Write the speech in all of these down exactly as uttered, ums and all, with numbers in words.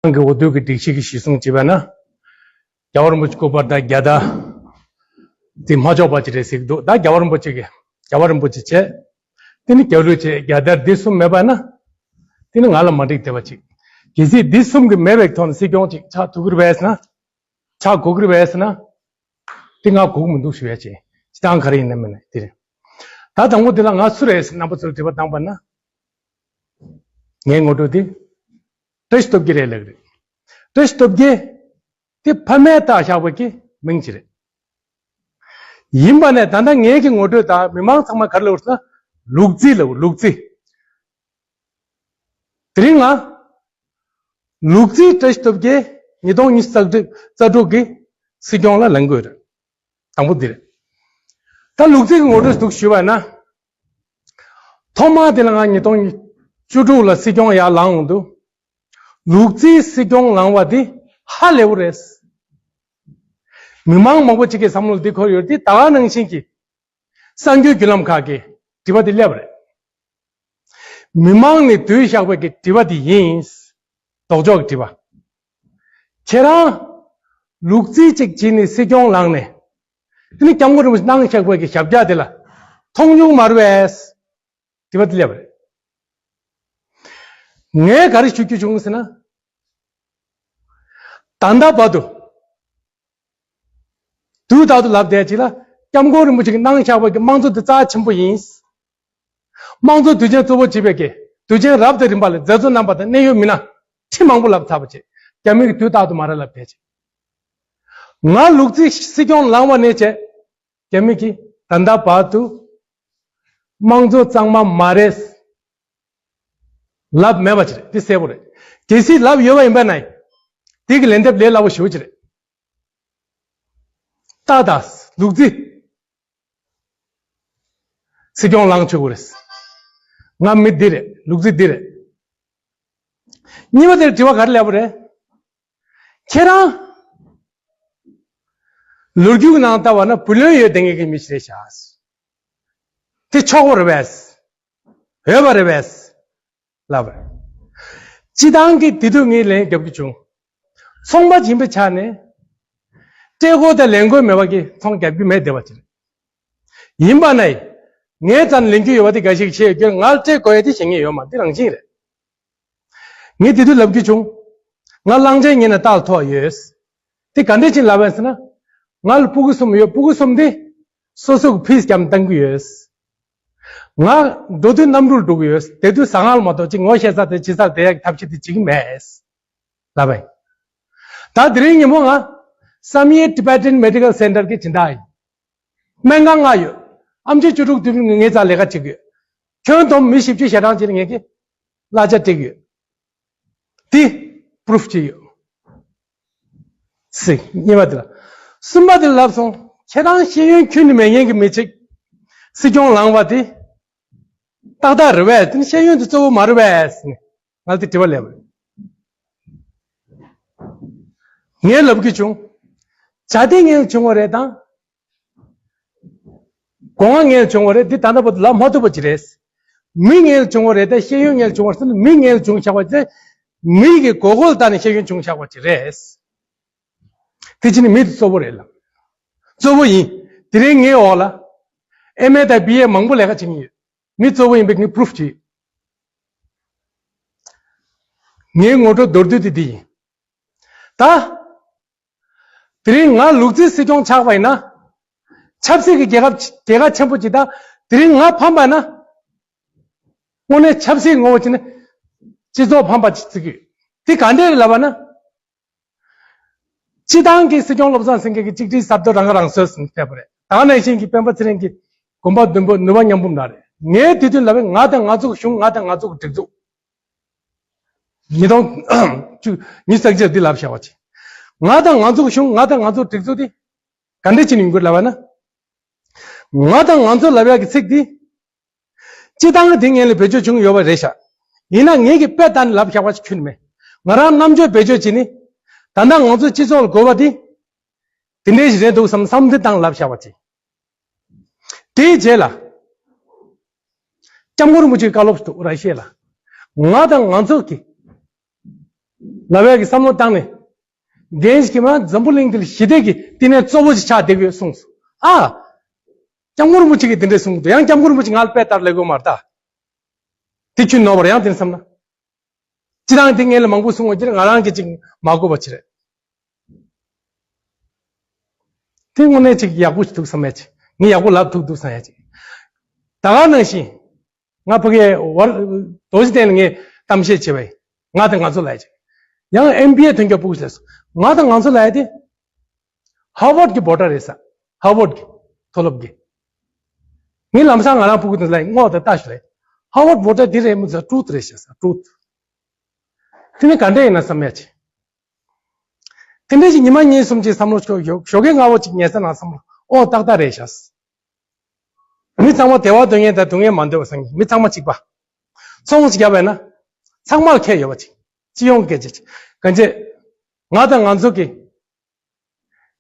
ནང་གི་འོ་དོད་ཀྱི་སྒྲིག་གཞི་གི་གཞི་བཟུང་བྱས་པ་ན། རྒྱལ་བ་རིན་པོ་ཆེ་སྐུ་པར་དང་རྒྱལ་དར་དེ་མ་ཆོག་པ་ཅིག་རེད་ཟེར་གྱི་འདུག་ད་རྒྱལ་བ་རིན་པོ་ཆེ་གིས་རྒྱལ་བ་རིན་པོ་ཆེ་བྱས། དེ་ནི་རྒྱལ་གླུ་བྱས། རྒྱལ་དར་འདི་གསུམ་མེད་པ་ན། དེ་ནི་ང་ལ་མ་འགྲིག་བསྡད་པ་ཅིག་གལ་སྲིད་འདི་གསུམ་གྱི་མེད་པའི་ཐོག་ནས་སྲིད་སྐྱོང་ཅིག་ཆགས་ཐུབ་ཀྱི་རེད་པས་ན། ཆགས་དགོས་ཀྱི་རེད་པས་ན། དེ་ང་དགོས་ཀྱི་མི་འདུག་ཞུ་ཡ་བྱས། སྤྱིར་བཏང་ག་རེ་ཡིན་ན་མིན་ན་དེ་རེད། ད་དང་པོ་དེ་ལ་ང་སུ་རེད་ཟེར་རྣམ་པ་ཚོར་དྲི་བ་བཏང་པ་ན། ངའི་ངོ་སྤྲོད་དེ། བཀྲ་ཤིས་སྟོབས་རྒྱལ་རེད་ལབ་ཀྱི་རེད། བཀྲ་ཤིས་སྟོབས་རྒྱལ་དེ་ཕ་མས་བཏགས་བཞག་པ་གི་མིང་ཅིག་རེད། ཡིན་པ་ནས་ད་ལྟ་ངའི་གི་ངོ་སྤྲོད་དང་མི་མང་ཚང་མ་ག་རེ་ལབ་ཟེར་ན། ལུག་རྫི་ལབ། ལུག་རྫི། དེ་རིང་ང་ལུག་རྫི་བཀྲ་ཤིས་སྟོབས་རྒྱལ་ཉིས་སྟོང་ཉི་ཤུ་རྩ་དྲུག་གི་སྲིད་སྐྱོང་ལ་ལངས་དགོས་རེད། དང་པོ་འདི་རེད། ད་ལུག་རྫི་གི་ངོ་སྤྲོད་འདུག་ཞུས་པ་ན། ཐོག་མ་དེ་ལ་ང་ཉིས་སྟོང་བཅུ་དྲུག་ལ་སྲིད་སྐྱོང་ཡར་ལངས་འོང་དུས། ལུག་རྫི་སྲིད་སྐྱོང་ལངས་པ་དེ་ཧ་ལས་པོ་རེད། མི་མང་མང་པོ་ཅིག་གི་བསམ་བློ་འདི་འཁོར་ཡོད་དེ། ད་ག་ནང་བཞིན་གྱི་གསར་འགྱུར་བརྒྱུད་ལམ་ཁག་གི་དྲི་བ་དེ་སླེབས་པ་རེད། མི་མང་ནས་བསྡུས་བཞག་པའི་གི་དྲི་བ་དེ་ཡིན། ལྡོག་ཕྱོགས་ཀྱི་དྲི་བ། ཁྱེད་རང་ལུག་རྫི་གཅིག་བྱས་ནས་སྲིད་སྐྱོང་ལངས་ནས། དེ་ནི་སྐྱབས་མགོན་རིན་པོ་ཆེ་གནང་བཞག་པའི་གི་ཞབས་བཀྱག་དེ་ལ་མཐོང་མྱོང་མ་རེད་པས། དྲི་བ་དེ་སླེབས་པ་རེད། ངས་ག་རེ་ཞུ་རྒྱུ་བྱུང་ཟེར་ན། ད་ལྟ་བར་དུ། དུས་རྟག་ཏུ་ལབ་བསྡད་ཅིག་ལ། སྐྱབས་མགོན་རིན་པོ་ཆེ་གིས་གནང་བཞག་པའི་གི་དམངས་གཙོ་འདི་རྩ་ཆེན་པོ་ཡིན། དམངས་གཙོ་དུས་ཆེན་གཙོ་བོ་བྱེད་པའི་གི་དུས་ཆེན་རབ་དང་རིམ་པ་ལ་མཛད་གཙོ་རྣམ་པ་དང་གནད་ཡོད་མི་སྣ་ཁྲི་མང་པོ་ལབ་ཚར་བ་བྱས། རྒྱ་མི་གིས་དུས་རྟག་ཏུ་མ་ར་ལབ་བསྡད་ཅིག་ང་ལུག་རྫི་སྲིད་སྐྱོང་ལངས་པ་ནས་བྱས། རྒྱ་མི་གིས་ད་ལྟ་བར་དུ་དམངས་གཙོ་གཙང་མ་མ་རེད་ལབ་མེད་པ་ཅིག་རེད། འདི་གསལ་པོ་རེད། གལ་སྲིད་ལབ་ཡོད་པ་ཡིན་པ་ན། དེ་གི་ལན་འདེབས་ལས་སླ་པོ་ཞེ་པོ་ཅིག་རེད། ཏག་ཏག་ལུག་རྫི་སྲིད་སྐྱོང་ལངས་ཆོག་གི་རེད། ང་མི་འདི་རེད། ལུག་རྫི་འདི་རེད། གཉིས་པ་དེར་དྲི་བ་ག་རེ་སླེབས་པ་རེད། ཁྱེད་རང་ལོ་རྒྱུས་ནང་ལྟ་བ་ན་བུ་ལོན་ཡོད་བསྡད་མཁན་གྱི་མི་ཞིག་རེད་ཤག་དེ་ཆོག་པ་རེད་པས། འོས་པ་རེད་པས་ལབ་པ་རེད། སྤྱིར་བཏང་གི་དེ་དུས་ངས་ལན་རྒྱབ་རྒྱུ་བྱུང་། ཚོང་པ་ཡིན་པའི་ཆ་ནས། སྤྲད་དགོས་དང་ལེན་དགོས་མེད་པ་གི་ཚོང་རྒྱག་རྒྱུ་མེད་བསྡད་པ་ཅིག་རེད། ཡིན་པ་ན། ངའི་རྩ་ནས་ལེན་རྒྱུ་ཡོད་པ་དེ་འགའ་ཞིག་བཤད་ཡོད་ཀྱང་། ང་ལ་སྤྲད་དགོས་ཡ་དེ་བཤད་མཁན་ཡོད་མ་རེད། དེ་རང་བཞིན་རེད། ངས་དེ་དུས་ལབ་རྒྱུ་བྱུང་། ང་གླང་ཆེན་ཉོས་ནས་རྟགས་ཐོགས་ཡོད། དེ་ག་འདྲས་ཅིག་ལབ་པ་ཡིན་ཟེར་ན། ང་ལ་སྤུ་གུ་གསུམ་ཡོད། སྤུ་གུ་གསུམ་དེ་སོ་སོ་གི་ཕིས་བརྒྱབ་བཏང་གི་ཡོད། ང་འགྲོ་དུས་གནམ་གྲུར་འགྲོ་གི་ཡོད། དེ་དུས་ཟ་ཁང་ལ་མ་གཏོགས་ཅིག་ངོ་ཤེས་ས་དེ་ཇི་སར་བསྡད་ཡག་གི་ཐབས་ཤེས་དེ་བྱེད་ཀྱི་མེད་ལབ་པ་ཡིན། ད་དེ་རིང་ཉིན་མོ་ང་བསམ་ཡས་Tibetan Medical Center གི་སྦྱིན་བདག་ཡིན། སྨན་ཁང་ལྔ་ཡོད། ཨེམ་ཆི་བཅུ་དྲུག་དུས་ངའི་རྩར་ལས་ཀ་བྱེད་ཀྱི་ཡོད། ཁྱོན་བསྡོམས་མི་བཞི་བཅུ་ཞེ་གྲངས་ཅིག་ལ་ངས་ཀྱི་གླ་ཆ་སྤྲད་ཀྱི་ཡོད། དེ་པུ་རུབ་བྱས་ཡོད། ཟེར། གཉིས་པ་དེ་ལ། གསུམ་པ་དེ་ལ་ལབ་སོང་། ཁྱེད་རང་ཤེས་ཡོན་ཁྱོན་ནས་མེད་མཁན་གྱི་མི་ཅིག་སྲིད་སྐྱོང་ལངས་པ་དེ་ཏག་ཏག་རེད་པས། དེ་ནི་ཤེས་ཡོན་དེ་གཙོ་བོ་མ་རེད་པས་ཟེར་ནས་ང་ལ་དེ་དྲི་བ་སླེབས་པ་རེད། ངས་ལབ་ཀྱི་བྱུང་། བྱ་དེ་ངན་བྱུང་བ་རེད་དང་། སྒོ་ང་ངན་བྱུང་བ་རེད། འདི་ད་ལྟ་བར་དུ་ལབ་མ་ཐུབ་པ་ཅིག་རེད། མི་ངན་བྱུང་བ་རེད་དེ། ཤེས་ཡོན་ངན་བྱུང་བ་ཟེར་ན། མི་ངན་བྱུང་བཞག་པ་དེ། མི་གི་དགོས་མཁོ་ལ་བལྟས་ནས་ཤེས་ཡོན་བྱུང་བཞག་པ་ཅིག་རེད། དེ་ཅི་ནི་མི་དེ་གཙོ་བོ་རེད་ལ། གཙོ་བོ་ཡིན། དེ་རིང་ངའི་འོག་ལ་ཨེམ་ཨེ་དང་བི་ཨེ་མང་པོ་ལས་ཀ་བྱེད་མཁན་ཡོད། མི་གཙོ་བོ་ཡིན་པའི་ངས་པུ་རུབ་བྱེད། ངའི་ངོ་སྤྲོད་མདོར་བསྡུས་དེ་འདི་ཡིན། ད། དེ་རིང་ང་ལུག་རྫི་སྲིད་སྐྱོང་ཆགས་པ་ཡིན་ན། ཆབ་སྲིད་ཀྱི་རྒྱལ་ཁབ་རྒྱལ་ཁ་ཆེན་པོ་ཅིག་དང་། དེ་རིང་ང་ཕམ་པ་ན། དངོས་གནས་ཆབ་སྲིད་ངོ་བོ་ཅིག་ནི་སྤྱི་ཚོགས་ཕམ་པ་ཅིག་བརྩི་གི་ཡོད། དེ་ག་འདྲས་རེད་ལབ་པ་ན། སྤྱི་བཏང་གི་སྲིད་སྐྱོང་བློ་བཟང་སེང་གེ་གིས་གཅིག་སྒྲིལ་ཟབ་ཏོག་རང་ཁ་རང་གསོ་ཟེར་ནས་བསྡད་པ་རེད། ད་ག་ནང་བཞིན་གྱི་སྤེན་པ་ཚེ་རིང་གིས་དགོན་པ་བདུན་པོ་ནུས་པ་མཉམ་སྤུངས་གནང་རེད། ངས་དེ་དུས་ལབ་པའི་ང་དང་ང་ཚོ་གི་གཞུང་། ང་དང་ང་ཚོ་གི་སྒྲིག་འཛུགས། ཉིས་སྟོང་བཅུ། ཉི་ཤུ་རྩ་གཅིག་འདི་ལབ་བཞག་པ་ཅིག་ང་དང་ང་ཚོ་གི་གཞུང་། ང་དང་ང་ཚོ་གི་སྒྲིག་འཛུགས་འདི་ག་འདྲ་ཅིག་ཡིན་དགོས་ལབ་པ་ན། ང་དང་ང་ཚོ་ལབ་ཡག་གི་ཚིག་འདི། སྤྱིར་བཏང་གི་འདི་ངས་ལ་བེད་སྤྱོད་བྱུང་ཡོད་པ་རེད་ཤག་ཡིན་ན་ངས་ཀྱི་དཔེ་ལྟ་ནས་ལབ་བཞག་པ་ཅིག་ཁྱོན་ནས་མེད། ང་རང་རྣམ་དཔྱོད་བེད་སྤྱོད་བྱས་ནས། ད་ལྟ་ང་ཚོ་སྤྱི་ཚོགས་ལ་དགོས་པ་འདི། དེ་འདྲའི་ཞིག་རེད་འདུག་བསམ་བསམ་འདི་བཏང་ལབ་བཞག་པ་ཅིག་དེའི་རྗེས་ལ། སྐྱབས་མགོན་རིན་པོ་ཆེའི་བཀའ་སློབ་སུ་འདུག་ར་ཤེས་ལ། ང་དང་ང་ཚོ་གི་ ལབ་ཡག་གི་བསམ་བློ་བཏང་ནས། རྒན་ཞིག་གིས་མ་འཛམ་བུ་གླིང་འདི་ལ་ཞི་བདེ་གི་བསྟི་གནས་གཙོ་བོ་ཞིག་ཆགས་བསྡད་ཀྱི་ཡོད་གསུངས་སོང་། ཨ། སྐྱབས་མགོན་རིན་པོ་ཆེ་གིས་དེ་འདྲས་གསུངས་འདུག་ཡང་སྐྱབས་མགོན་རིན་པོ་ཆེ་ང་ལ་དཔེ་ལྟར་ལབ་དགོས་མ་རེད་ད། དེ་ཁྱོད་ནོར་བར་ཡང་དེ་བསམ་ན། སྤྱིར་བཏང་དེ་ངས་ལ་མང་པོ་གསུང་བ་ཅིག་ང་རང་གིས་ཅིག་མ་གོ་བ་ཅིག་རེད། དེ་དངོས་གནས་ཅིག་ཡག་པོ་ཞིག་འདུག་བསམ་ཡ་ཅིག་ངས་ཡག་པོ་ལབ་ཐུབ་འདུག་བསམ་ཡ་ཅིག་ད་ག་ནང་བཞིན། ང་ཕ་གིའི་བར་རྡོ་རྗེ་གདན་ལ་ངས་གཏམ་བཤད་བྱས་པ་ཡིན། ང་དང་ང་ཚོ་ལ་ཡ་ཅིག་ཡང་ཨེམ་བི་ཨེ་ཐོན་རྒྱུ་ཕྲུ་གུ་ཟེར་སོང་། ང་དང་ང་ཚོ་ལ་ཡ་དེ། ཧར་ཝརཌ་གི་བྷོ་ཊར་རེད་ས། ཧར་ཝརཌ་གི་མཐོ་སློབ་གི་ངས་ལམ་སང་ང་རང་ཕྲུ་གུ་དེ་ལ་ངོ་དེ་ལྟ་ཞུ་རེད། ཧར་ཝརཌ་བྷོ་ཊར་འདི་རེད་མི་ཚོ་ཊུ་རུཐ་རེད་ཤག་ས། ཊུ་རུཐ། དེ་ནི་ག་འདྲ་ཡིན་ན་བསམ་ཡ་ཅིག་དེ་འདྲ་ཞིག་ཉི་མ་གཉིས་གསུམ་ཅིག་བསམ་བློ་ཞོག་ཞོག་ཞོགས་ཀས་སྔ་པོ་ཅིག་ཉལ་ས་ནང་བསམ་བློ་ཨོ་ཏག་ཏག་རེད་ཤག་མི་ཚང་མ་བདེ་བ་འདོད་མཁན་དང་སྡུག་བསྔལ་མ་འདོད་པ་སང་ཉིན་མི་ཚང་མ་གཅིག་པ། ཚོང་ཞིག་བརྒྱབ་པ་ཡིན་ན། ཚང་མར་ཁེ་ཡོད་པ་ཅིག་སྤྱི་ཡོངས་སྐད་ཆ་ཅིག་གང་ཅི། ང་དང་ང་ཚོ་གི་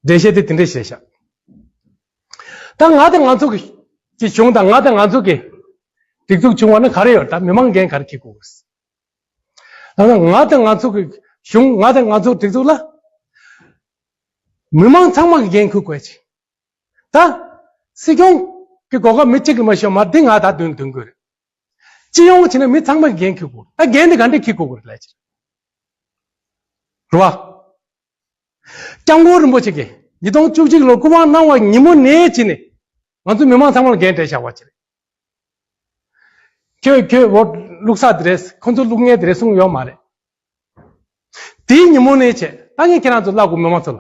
འགྲེལ་བཤད་དེ་དེ་འདྲས་བྱས་ཤག་ད་ང་དང་ང་ཚོ་གི་གི་གཞུང་དང་ང་དང་ང་ཚོ་གི་སྒྲིག་འཛུགས་བྱུང་བ་ན་ག་རེ་ཡོད་ད། མི་མང་འགན་ག་རེ་འཁྱེར་དགོས་རེད། ད་ང་དང་ང་ཚོ་གི་གཞུང་ང་དང་ང་ཚོ་སྒྲིག་འཛུགས་ལ་མི་མང་ཚང་མ་གི་འགན་འཁུར་དགོས་ཅིག་ད་སྲིད་སྐྱོང་གི་གོ་སྐབས་མི་གཅིག་གི་མ་ཤོར་མ་འདི་ང་ད་དོན་དོན་དགོས་རེད། སྤྱི་ཡོངས་བྱས་ན་མི་ཚང་མ་གི་འགན་འཁྱེར་དགོས་རེད། ད་འགན་འདི་ག་འདྲས་འཁྱེར་དགོས་རེད་ལབ་ཅིག་རེད་བ། སྐྱབས་མགོན་རིན་པོ་ཆེ་གིས་ཉིས་སྟོང་བཅུ་གཅིག་ལོར་སྐུ་དབང་གནང་བ་ཉིན་མོ་ནས་བྱས་ནས་ང་ཚོ་མི་མང་ཚང་མ་ལ་འགན་སྤྲད་བཞག་པ་ཅིག་རེད། ཁྱོད་ཁྱོད་འོ་བླུག་ས་དེ་རེད། ཁོ་ཚོ་བླུག་མཁན་དེ་རེད་གསུངས་ཡོད་མ་རེད། དེའི་ཉིན་མོ་ནས་བྱས་ད་ངས་ཁྱེད་རང་ཚོ་བཀླག་དགོས་མི་མང་ཚོ་ལ་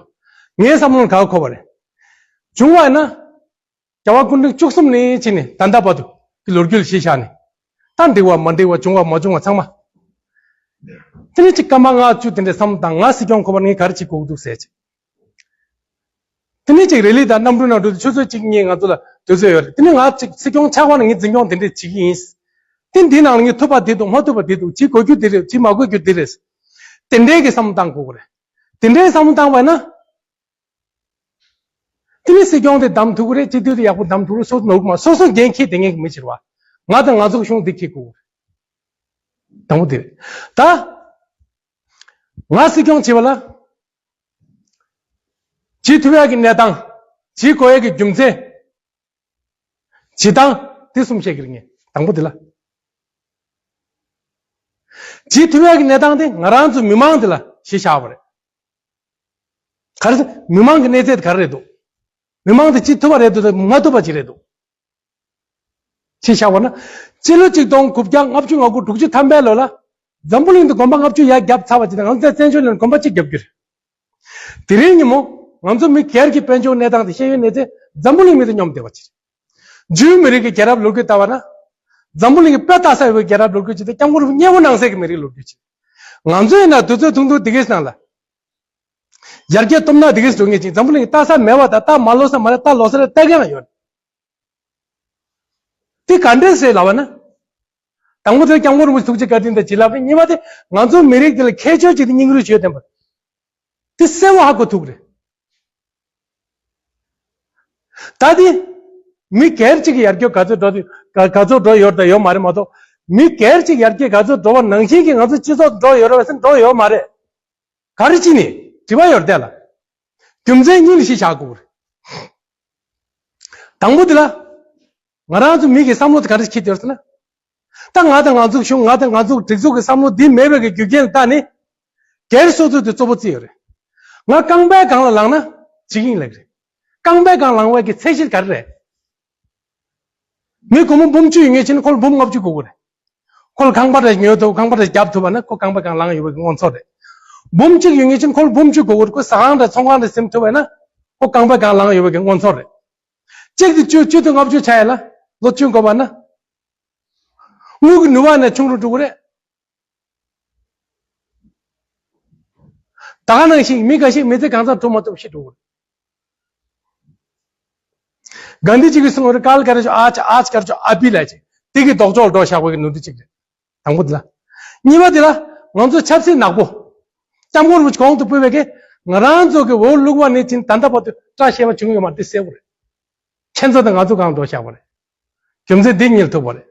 ངའི་བསམ་བློར་ག་གོ་བ་རེད། བྱུང་བ་ཡིན་ན། རྒྱལ་བ་སྐུ་ཕྲེང་བཅུ་གསུམ་ནས་བྱས་ནས་ད་ལྟ་བར་དུ་གི་ལོ་རྒྱུས་ལ་གཞི་བཞག་ནས། ད་འགྲིག་པ་མ་འགྲིག་པ་བྱུང་བ་མ་བྱུང་བ་ཚང་མ། དེ་ནས་ཅིག་སྐར་མ་ལྔ་བཅུ་དེ་འདྲའི་བསམ་བློ་བཏང་། ང་སྲིད་སྐྱོང་ཁོ་པར་ངས་ག་རེ་བྱེད་དགོས་འདུག་ཟེར་ཅིག་དེ་ནས་ཅིག་རེ་ལི་དང་གནམ་གྲུ་ནང་འགྲོ་དུས་ཆུ་ཚོད་གཅིག་གཉིས་ང་ཚོ་ལ་དུས་ཚོད་ཡོད་རེད། དེ་ནས་ང་ཅིག་སྲིད་སྐྱོང་ཆགས་པ་ན་ངས་འཛིན་སྐྱོང་དེ་འདྲས་བྱེད་ཀྱི་ཡིན། དེ་འདི་ནང་ལ་ངས་ཐུབ་པ་འདི་འདུག་མ་ཐུབ་པ་འདི་འདུག་བྱེད་དགོས་རྒྱུ་འདི་རེད། བྱེད་མ་དགོས་རྒྱུ་འདི་རེད། དེ་འདྲའི་གི་བསམ་བློ་བཏང་དགོས་ཀྱི་རེད། དེ་འདྲའི་བསམ་བློ་བཏང་བ་ན། དེ་ནི་སྲིད་སྐྱོང་དེ་བདམས་ཐུབ་ཀྱི་རེད། སྤྱི་འཐུས་དེ་ཡག་པོ་བདམས་ཐུབ་ཀྱི་རེད། སོ་སོ་ནོར་གི་མ་སོ་སོ་འགན་འཁྱེར་བསྡད་མཁན་གྱི་མི་ཕྱིར་བ། ང་དང་ང་ཚོ་གི་གཞུང་འདི་འཁྱེར་དགོས། དང་པོ་དེ་རེད། ད་ང་སྲིད་སྐྱོང་བྱེད་པ་ལ་བྱེད་ཐུབ་ཡག་གི་གནས་སྟངས། བྱེད་དགོས་ཡག་གི་རྒྱུ་མཚན། བྱེད་སྟངས་དེ་གསུམ་བཤད་ཀྱི་རེད་ངས། དང་པོ་དེ་ལ། བྱེད་ཐུབ་ཡག་གི་གནས་སྟངས་དེ་ང་རང་ཚོ་མི་མང་དེ་ལ་གཞི་བཞག་པ་རེད། ག་རེ་ཟེར། མི་མང་གི་གནས་ཚད་དེ་ག་རེ་རེད་འདུག་མི་མང་དེ་ཅི་ཐུབ་པ་རེད་འདུག་དང་མ་ཐུབ་པ་ཅི་རེད་འདུག་ཅི་བཞག་པ་ན། སྤྱི་ལོ་ཆིག་སྟོང་དགུ་བརྒྱ་ལྔ་བཅུ་ང་དགུ་དྲུག་ཅུ་ཐམ་པའི་ལོ་ལ། འཛམ་བུ་གླིང་དུ་གོམ་པ་ལྔ་བཅུ་ཡར་བརྒྱབ་ཚར་བ་ཅིག་དང་ང་ཚོ་བཙན་བྱོལ་ནང་གོམ་པ་གཅིག་བརྒྱབ་རྒྱུ་རེད། དེ་རིང་ཉིན་མོ་ང་ཚོ་མི་སྒེར་གྱི་དཔལ་འབྱོར་གནས་སྟངས་དེ་ཤེས་ཡོན་གནས་ཚད་འཛམ་བུ་གླིང་མི་དང་མཉམ་བསྡད་པ་ཅིག་རེད། འཇུའི་མི་རིགས་ཀྱི་རྒྱལ་རབས་ལོ་རྒྱུས་ལྟ་བ་ན། འཛམ་བུ་གླིང་གི་དཔེ་ལྟ་ས་ཡོད་པའི་རྒྱལ་རབས་ལོ་རྒྱུས་ཅིག་དང་སྐྱབས་མགོན་རིན་པོ་ཆེ་མཉེས་པོ་གནང་སའི་གི་མི་རིགས་ལོ་རྒྱུས་ཅིག་ང་ཚོ་ཡིན་ན་དུས་ཚོད་ཐུང་ཐུང་འདི་གའི་ནང་ལ། ཡར་རྒྱས་སྟོབས་ན་འདི་གའི་འགྲོ་ངེས་ཅིག་འཛམ་བུ་གླིང་གི་ལྟ་ས་མེད་པ་དང་ལྟ་མ་ལོག་ས་མ་རེད། ལྟ་ལོག་ས་རེད་ལྟ་མཁན་ལ་ཡོད། དེ་ག་འདྲས་རེད་ལབ་པ་ན། དང་པོ་དེ་སྐྱབས་མགོན་རིན་པོ་ཆེ་ཐུགས་རྗེ་བཀའ་དྲིན་དང་བྱིན་རླབས་རེད། གཉིས་པ་དེ་ང་ཚོ་མི་རིགས་འདི་ལ་ཁྱད་ཆོས་ཅིག་དང་སྙིང་རུས་ཅིག་ཡོད་བསྟན་པ། དེ་གསལ་བོ་ཧ་གོ་ཐུབ་རེད། ད་དེ་མི་སྒེར་གཅིག་གི་ཡར་རྒྱས་ག་ཚོད་འགྲོ་དུས་ག་ག་ཚོད་འགྲོ་ཡོད་དང་ཡོད་མ་རེད་མ་གཏོགས། མི་སྒེར་གཅིག་ཡར་རྒྱས་ག་ཚོད་འགྲོ་བ་ནང་བཞིན་གྱི་ང་ཚོ་སྤྱི་ཚོགས་འགྲོ་ཡོད་རེད་བ་ཟེར་འགྲོ་ཡོད་མ་རེད། ག་རེ་བྱས་ནས་དྲི་བ་ཡོད་རེད་དེ་ལ། རྒྱུ་མཚན་གཉིས་ལ་གཞི་བཞག་དགོས་རེད། དང་པོ་དེ་ལ། ང་རང་ཚོ་མི་གི་བསམ་བློ་དེ་ག་རེ་འཁྱེར་ཡོད་ཟེར་ན། ད་ང་དང་ང་ཚོ་གཞུང་ང་དང་ང་ཚོ་སྒྲིག་འཛུགས་ཀྱི་བསམ་བློ་འདི་མེད་པའི་གི་རྒྱུ་རྐྱེན་ལ་བརྟེན་ནས། སྒེར་སོ་སོ་དེ་གཙོ་བོ་བརྩི་ཡོད་རེད། ང་རྐང་པའི་སྒང་ལ་ལངས་ན་བྱེད་ཀྱི་ཡིན་ལབ་ཀྱི་རེད། རྐང་པའི་སྒང་ལངས་པའི་གི་ཚད་གཞི་ག་རེ་རེད། མི་སྒོར་མོ་འབུམ་བཅུ་ཡོད་མཁན་ཅིག་ན་ཁོ་ལ་འབུམ་ལྔ་བཅུ་དགོས་ཀྱི་རེད། ཁོ་ལ་ཁང་པ་རེ་ཉོ་ཐུབ་ཁང་པ་རེ་བརྒྱབ་ཐུབ་པ་ན་ཁོ་རྐང་པའི་སྒང་ལངས་ཡོད་པའི་གི་མངོན་ཚོར་རེད། འབུམ་གཅིག་ཡོད་མཁན་ཅིག་ན་ཁོ་ལ་འབུམ་བཅུ་དགོས་ཀྱི་རེད། ཁོ་ཟ་ཁང་དང་ཚོང་ཁང་རེ་ཟིན་ཐུབ་པ་ན་ཁོ་རྐང་པའི་སྒང་ལངས་ཡོད་པའི་གི་མངོན་ཚོར་རེད། གཅིག་དེ་བཅུ་བཅུ་དང་ལྔ་བཅུ་ཆགས་ཡ་ལ་ལོ་བཅུ་འགོར་བ་ན། དངུལ་གྱི་ནུས་པ་ནས་ཆུང་རུ་འགྲོ་གི་རེད། ད་ག་ནང་བཞིན་མི་འགའ་ཞིག་མི་ཚེ་གང་ཚང་སྒྲུབ་མ་ཐུབ་ཤི་འགྲོ་གི་རེད། གྷན་དྷི་ཇི་གིས་གསུངས་པ་རེད། ཀལ་ཀར་ཇོ་ཨཱཇ་ཨཱཇ་ཀར་ཇོ་ཨ་བྷི་ལ་ཅིག་དེ་གི་ལྡོག་ཕྱོགས་འགྲོ་བཞག་པའི་གི་ནོར་འཁྲུལ་ཅིག་རེད། དང་པོ་དེ་ལ། གཉིས་པ་དེ་ལ་ང་ཚོ་ཆབ་སྲིད་ནག་པོ། སྐྱབས་མགོན་རིན་པོ་ཆེ་གོང་དུ་སྤོས་པའི་གི་ང་རང་ཚོ་གི་འོག་བླུགས་པ་ནས་ཕྱིན་ད་ལྟ་བར་དུ་བཀྲ་ཤིས་པ་བྱུང་ཡོད་མ་རེད། དེ་གསལ་པོ་རེད། ཁྱེད་ཚོ་དང་ང་ཚོ་གང་འགྲོ་བཞག་པ་རེད། རྒྱུ་མཚན་འདི་གཉིས་ལ་ཐུག་པ་རེད།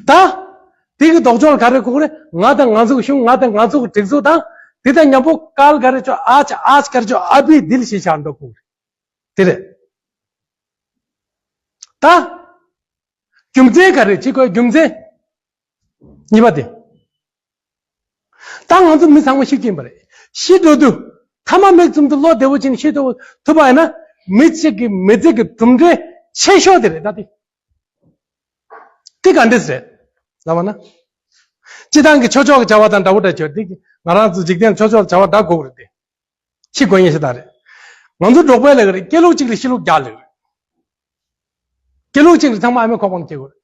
ད། དེ་གི་ལྡོག་ཕྱོགས་ག་རེ་གོ་གི་རེད། ང་དང་ང་ཚོ་གི་གཞུང་། ང་དང་ང་ཚོ་གི་སྒྲིག་འཛུགས་དང་། དེ་དང་མཉམ་པོ་ཀལ་ག་རེ་ཆོ་ཨ་ཆ་ཨ་ཆ་ག་རེ་ཆོ་ཨ་བི་དིལ་ཞེས་བྱ་འགྲོ་གོ་གི་རེད། དེ་རེད། ད་རྒྱུ་མཚན་ག་རེ་ཅི་གོ་རྒྱུ་མཚན། གཉིས་པ་དེ། ད་ང་ཚོ་མི་ཚང་མ་ཤི་གི་ཡིན་པ་རེད། ཤི་འགྲོ་དུས་ཐ་མ་མིག་བཙུམ་དུ་བློ་བདེ་བོ་བྱས་ནས་ཤི་ཐུབ་པ་ཡིན་ན། མི་གཅིག་གི་མི་ཚེ་གི་གྲུབ་འབྲས་ཆེ་ཤོས་དེ་རེད། ད་དེ་དེ་ག་འདྲས་རེད་ལབ་པ་ན། སྤྱི་བཏང་གི་ཆོས་ཕྱོགས་ཀྱི་བྱ་བ་དང་འདྲ་བོ་འདྲ་བྱས་དེ། ང་རང་ཚོ་འཇིག་རྟེན་ཆོས་ཕྱོགས་བྱ་བ་འདྲ་དགོས་རེད་དེ། ཤི་དགོས་ཡིན་ཞེ་དྲག་རེད། ང་ཚོ་འབྲོག་པའི་ལས་ཀ་རེད། སྐྱེ་ལུགས་གཅིག་ལ་ཤི་ལུགས་བརྒྱ་ལས་རེད། སྐྱེ་ལུགས་གཅིག་ལ་ཚང་མ་ཨ་མའི་ཁོག་པ་ནས་སྐྱེ་དགོས་རེད།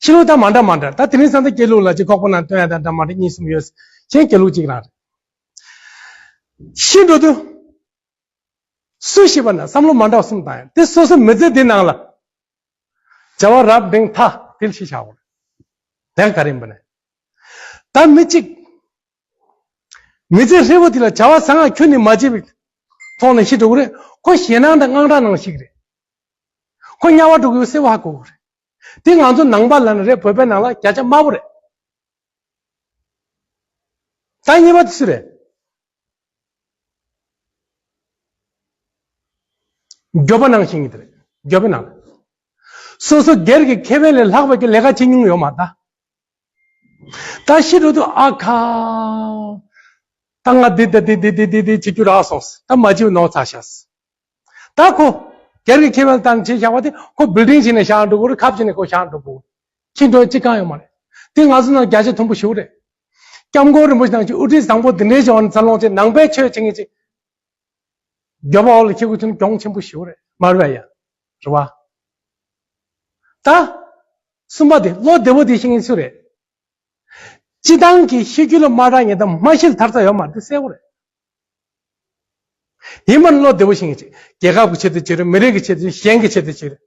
ཤི་ལུགས་དང་མ་འདྲ་མ་འདྲ། ད་དེ་རིང་སང་ད་སྐྱེ་ལུགས་ལ་ཅིག་ཁོག་པ་ནང་སྟོན་ཡ་དང་འདྲ་མ་འདྲ་གཉིས་གསུམ་ཡོད། གཞན་སྐྱེ་ལུགས་གཅིག་རང་རེད། ཤི་འགྲོ་དུས། སུ་ཤི་བ་ན་བསམ་བློ་མ་འདྲ་བ་གསུམ་བཏང་ཡ། དེ་སོ་སོ་མི་ཚེ་འདི་ནང་ལ་བྱ་བ་རབ་འབྲིང་ཐ་དལ་ཤི་བྱ་བ་རེད། དེ་ག་རེ་ཡིན་པ་ན། ད་མི་གཅིག་མི་ཚེ་ཧྲིལ་པོ་དེ་ལ་བྱ་བ་ཟང་ངེ་ཁྱོན་ནས་མ་བྱས་པའི་ཐོག་ནས་ཤི་འགྲོ་གི་རེད། ཁོ་ཞེད་སྣང་དང་དངངས་སྐྲག་ནང་ཤི་གི་རེད། ཁོ་དམྱལ་བ་འགྲོ་གི་ཡོད་གསལ་བོ་ཧ་གོ་གི་རེད། དེ་ང་ཚོ་ནང་པ་ལ་ནི་རེད། བོད་པའི་ནང་ལ་བརྒྱ་ཆ་དམའ་པོ་རེད། ད་གཉིས་པ་དེ་སུ་རེད། འགྱོད་པ་ནང་ཤི་གི་དེ་རེད། འགྱོད་པའི་ནང་། སོ་སོ་སྒེར་གྱི་ཁེ་ཕན་ལས་ལྷག་པའི་གི་ལས་ཀ་བྱེད་མྱོང་ཡོད་མ་རེད་ད། ད་ཤི་འགྲོ་དུས་ཨ་ཁ། ད་ང་འདི་འདི་འདི་བྱེད་རྒྱུ་རག་སོང་། ད་མ་བྱེད་ནོར་ཚར་ཤག། ད་ཁོ་སྒེར་གྱི་ཁེ་ཕན་བཏང་བྱས་བཞག་པ་དེ། ཁོ་བིལ་ཌིང་བྱས་ནས་བཞག་འགྲོ་གི་རེད། ཁབ་བྱས་ནས་ཁོ་བཞག་འགྲོ་གི་རེད། ཁྱི་འགྲོ་ཅི་གང་ཡོད་མ་རེད། དེ་ང་ཚོ་ནང་བརྒྱ་ཆ་མཐོན་པོ་ཞེ་པོ་རེད། སྐྱབས་མགོན་རིན་པོ་ཆེ་ནང་བཞིན་དབུ་ཁྲིད་བཟང་པོ་འདི་འདྲའི་བྱུང་བ་ནི་འཚར་ལོངས་ཆེ། ནང་པའི་ཆོས་བྱེད་མཁན་ཅིག་འགྱོད་པ་འོག་ལ་ཁྱེར་དགོས་ཚུལ་གྱོང་ཆེན་པོ་ཞེ་པོ་རེད། མ་རེད་པས་ཡ། རེད་བ། ད་གསུམ་པ་དེ། བློ་བདེ་བོ་དེ་ཤེས་མཁན་སུ་རེད། སྤྱི་བཏང་གི་ཤི་རྒྱུ་ལ་མ་རག་ཉེན་དང་མ་ཤི་ལ་ཐར་ས་ཡོད་མ་རེད། དེ་གསལ་བོ་རེད། ཡིན་པ་ནི་བློ་བདེ་བོ་ཤེས་མཁན་ཅིག་རྒྱལ་ཁབ་ཀྱི་ཆེད་དུ་བྱེད་རེད། མི་རིགས་ཀྱི་ཆེད་དུ། གཞན་གྱི་ཆེད་དུ་བྱེད་རེད།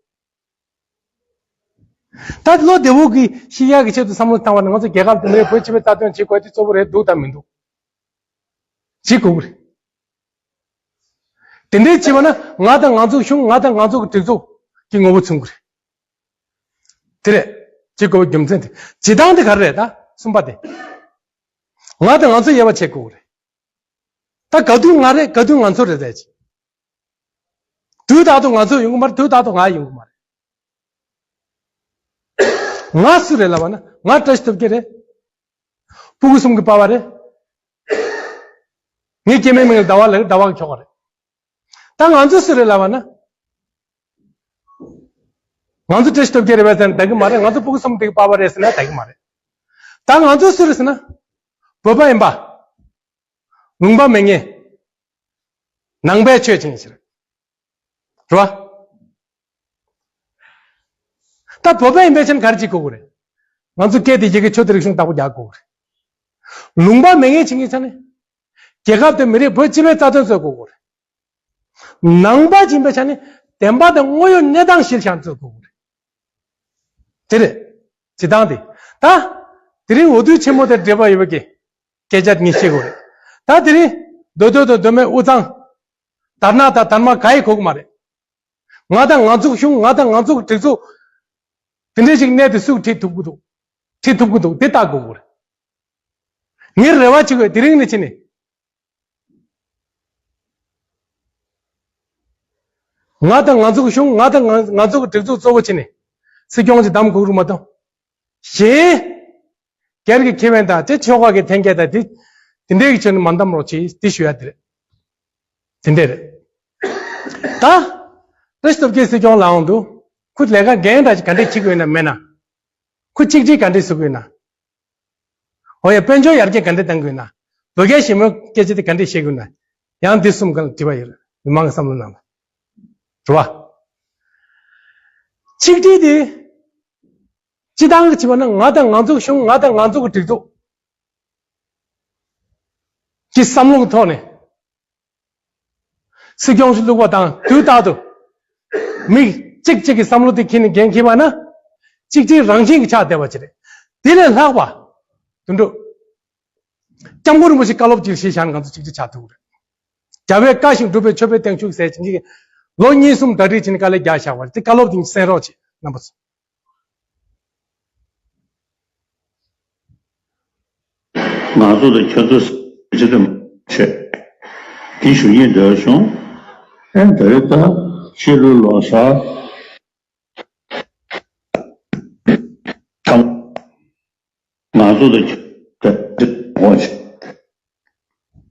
ད་བློ་བདེ་བོ་གི་ཤི་ཡག་གི་ཆེད་དུ་བསམ་བློ་བཏང་བ་ན། ང་ཚོ་རྒྱལ་ཁབ་དེ་མི་རིགས་བོད་སྤྱི་པའི་རྩ་དོན་བྱེད་དགོས་དེ་གཙོ་བོ་རེད་འདུག་དང་མི་འདུག་བྱེད་དགོས་ཀྱི་རེད། དེ་འདྲའི་བྱེད་པ་ན་ང་དང་ང་ཚོའི་གཞུང་། ང་དང་ང་ཚོ་གི་སྒྲིག་འཛུགས་ཀྱི་ངོ་བོ་མཚོན་གྱི་རེད། དེ་རེད། བྱེད་དགོས་པའི་རྒྱུ་མཚན་དེ། བྱེད་སྟངས་དེ་ག་རེ་རེད། ད་གསུམ་པ་དེ། ང་དང་ང་ཚོ་དབྱེ་བ་ཕྱེ་དགོས་ཀྱི་རེད། ད་ག་དུས་ང་རེད། ག་དུས་ང་ཚོ་རེད་ཟེར་ཅིག་དུས་རྟག་ཏུ་ང་ཚོ་ཡོང་གི་མ་རེད། དུས་རྟག་ཏུ་ང་ཡོང་གི་མ་རེད། ང་སུ་རེད་ལབ་པ་ན། ང་བཀྲ་ཤིས་སྟོབས་རྒྱལ་རེད། སྤུ་གུ་གསུམ་གྱི་པ་ཕ་རེད། ངའི་སྐྱེ་དམན་མིང་ལ་ཟླ་བ་ལབ། ཟླ་བ་གི་ཁྱོ་ག་རེད། ད་ང་ཚོ་སུ་རེད་ལབ་པ་ན། ང་ཚོ་བཀྲ་ཤིས་སྟོབས་རྒྱལ་རེད་པས་ཟེར་ན་འགྲིག་གི་མ་རེད། ང་ཚོ་སྤུ་གུ་གསུམ་དེ་གི་པ་ཕ་རེད་ཟེར་ན་འགྲིག་གི་མ་རེད། ད་ང་ཚོ་སུ་རེད་ཟེར་ན། བོད་པ་ཡིན་པ། ལུང་པ་མེད་མཁན། ནང་པའི་ཆོས་བྱེད་མཁན་ཞིག་རེད། རེད་བ། ད་བོད་པ་ཡིན་པའི་ཆ་ནས་ག་རེ་བྱེད་དགོས་ཀྱི་རེད། ང་ཚོ་སྐད་དེ་ཡི་གེ་ཆོས་དེ་རིག་གཞུང་བདག་པོ་རྒྱག་དགོས་ཀྱི་རེད། ལུང་པ་མེད་མཁན་བྱེད་མཁན་ཆ་ནས། རྒྱལ་ཁབ་དེ་མི་རིགས་བོད་སྤྱི་པའི་རྩ་དོན་རྩོད་དགོས་ཀྱི་རེད། ནང་པ་ཡིན་པའི་ཆ་ནས་བདེན་པ་དང་དངོས་ཡོད་གནས་སྟངས་གཞིར་བཞག་རྩོད་དགོས་ཀྱི་རེད། དེ་རེད། བྱེད་སྟངས་དེ། ད་དེ་རིང་འོས་བསྡུ་ཆེན་མོ་དེ་འབྲེལ་བ་ཡོད་པའི་གི་སྐད་ཆ་ངས་བཤད་དགོས་རེད། ད་དེ་རིང་མདོ་སྟོད་དང་མདོ་སྨད་དབུས་གཙང་། དར་ནག་དང་དར་དམར་ག་ཡེ་གོ་གི་མ་རེད། ང་དང་ང་ཚོ་གི་གཞུང་། ང་དང་ང་ཚོ་གི་སྒྲིག་འཛུགས། དེ་འདྲའི་ཞིག་གནས་དེ་སུས་ཁྲིད་ཐུབ་ཀྱི་འདུག་ཁྲིད་ཐུབ་ཀྱི་འདུག་དེ་བལྟ་དགོས་ཀྱི་རེད། ངས་རེ་བ་བྱེད་དགོས། དེ་རིང་ནས་བྱས་ནས། ང་དང་ང་ཚོ་གི་གཞུང་། ང་དང་ང་ང་ཚོ་གི་སྒྲིག་འཛུགས་གཙོ་བོ་བྱས་ནས་སྲིད་སྐྱོང་ཅིག་གདམ་དགོས་ཀྱི་རེད་མ་གཏོགས། གཞན་སྒེར་གྱི་ཁེ་ཕན་དང་དེ་ཆོལ་ཁ་གི་འཐེན་འཁྱེར་དང་དེ་དེ་འདྲའི་གི་ཆ་ནས་མ་གདམ་རོགས་བྱེད། དེ་ཞུ་ཡ་དེ་རེད། དེ་འདྲ་རེད། ད་བཀྲ་ཤིས་སྟོབས་རྒྱལ་སྲིད་སྐྱོང་ལངས་འདུག་ཁོ་ལས་ཀ་འགན་འདྲ་ཅིག་ག་འདྲས་བྱེད་དགོས་ན་མེད་ན། ཁོ་གཅིག་སྒྲིལ་ག་འདྲས་བཟོ་དགོས་ན། འོ་ཡ། དཔལ་འབྱོར་ཡར་རྒྱས་ག་འདྲས་གཏང་དགོས་ན། བོད་རྒྱ་ཞི་མོལ་སྐད་ཆ་དེ་ག་འདྲས་བཤད་དགོས་ན། ཡང་འདི་གསུམ་ག་ལ་དྲི་བ་ཡོད་རེད། མི་མང་གི་བསམ་བློ་ནང་ལ། རེད་བ། གཅིག་སྒྲིལ་དེ། སྤྱི་བཏང་གི་བྱས་པ་ན་ང་དང་ང་ཚོ་གི་གཞུང་། ང་དང་ང་ཚོ་གི་སྒྲིག་འཛུགས་ཀྱི་བསམ་བློ་གི་ཐོག་ནས་སྲིད་སྐྱོང་ཞིག་བླུགས་པ་དང་། དུས་རྟག་ཏུ་མི་གཅིག་གཅིག་གི་བསམ་བློ་དེ་འཁྱེར་ནས་འགན་འཁྱེར་བ་ན། གཅིག་སྒྲིལ་རང་བཞིན་གྱི་ཆགས་བསྡད་པ་ཅིག་རེད། དེ་ལས་ལྷག་པ་དུད་འགྲོ། སྐྱབས་མགོན་རིན་པོ་ཆེ་བཀའ་སློབ་ཅིག་བཞེས་བཞག་ན་ང་ཚོ་གཅིག་གཅིག་ཆགས་ཐུབ་ཀྱི་རེད། རྒྱལ་བས་བཀའ་བཞིན་སྒྲུབ་པའི་མཆོད་པའི་སྟེང་ཆུག་ཟེར་བྱེད་ཀྱི། ལོ་གཉིས་གསུམ་གྲ་སྒྲིག་བྱས་ནས་དཀའ་ལས་རྒྱག་བཞག་པ་རེད། དེ་བཀའ་སློབ་དེ་གསན་རོགས་བྱེད། རྣམ་པ་ཚོ། ང་ཚོ་དང་ཁྱོད་ཚོ་ཟེར་གྱི་དེ་མ་བྱེད། དེ་ཞུ་སྙིང་འདོད་བྱུང་། ཨེ་འདི་རེད། ད་ཕྱི་ལོ་ལོ་གསར་ང་ཚོ་དང་ཁྱོད་ཚོ་ཟེར་གྱི་དེ་མ་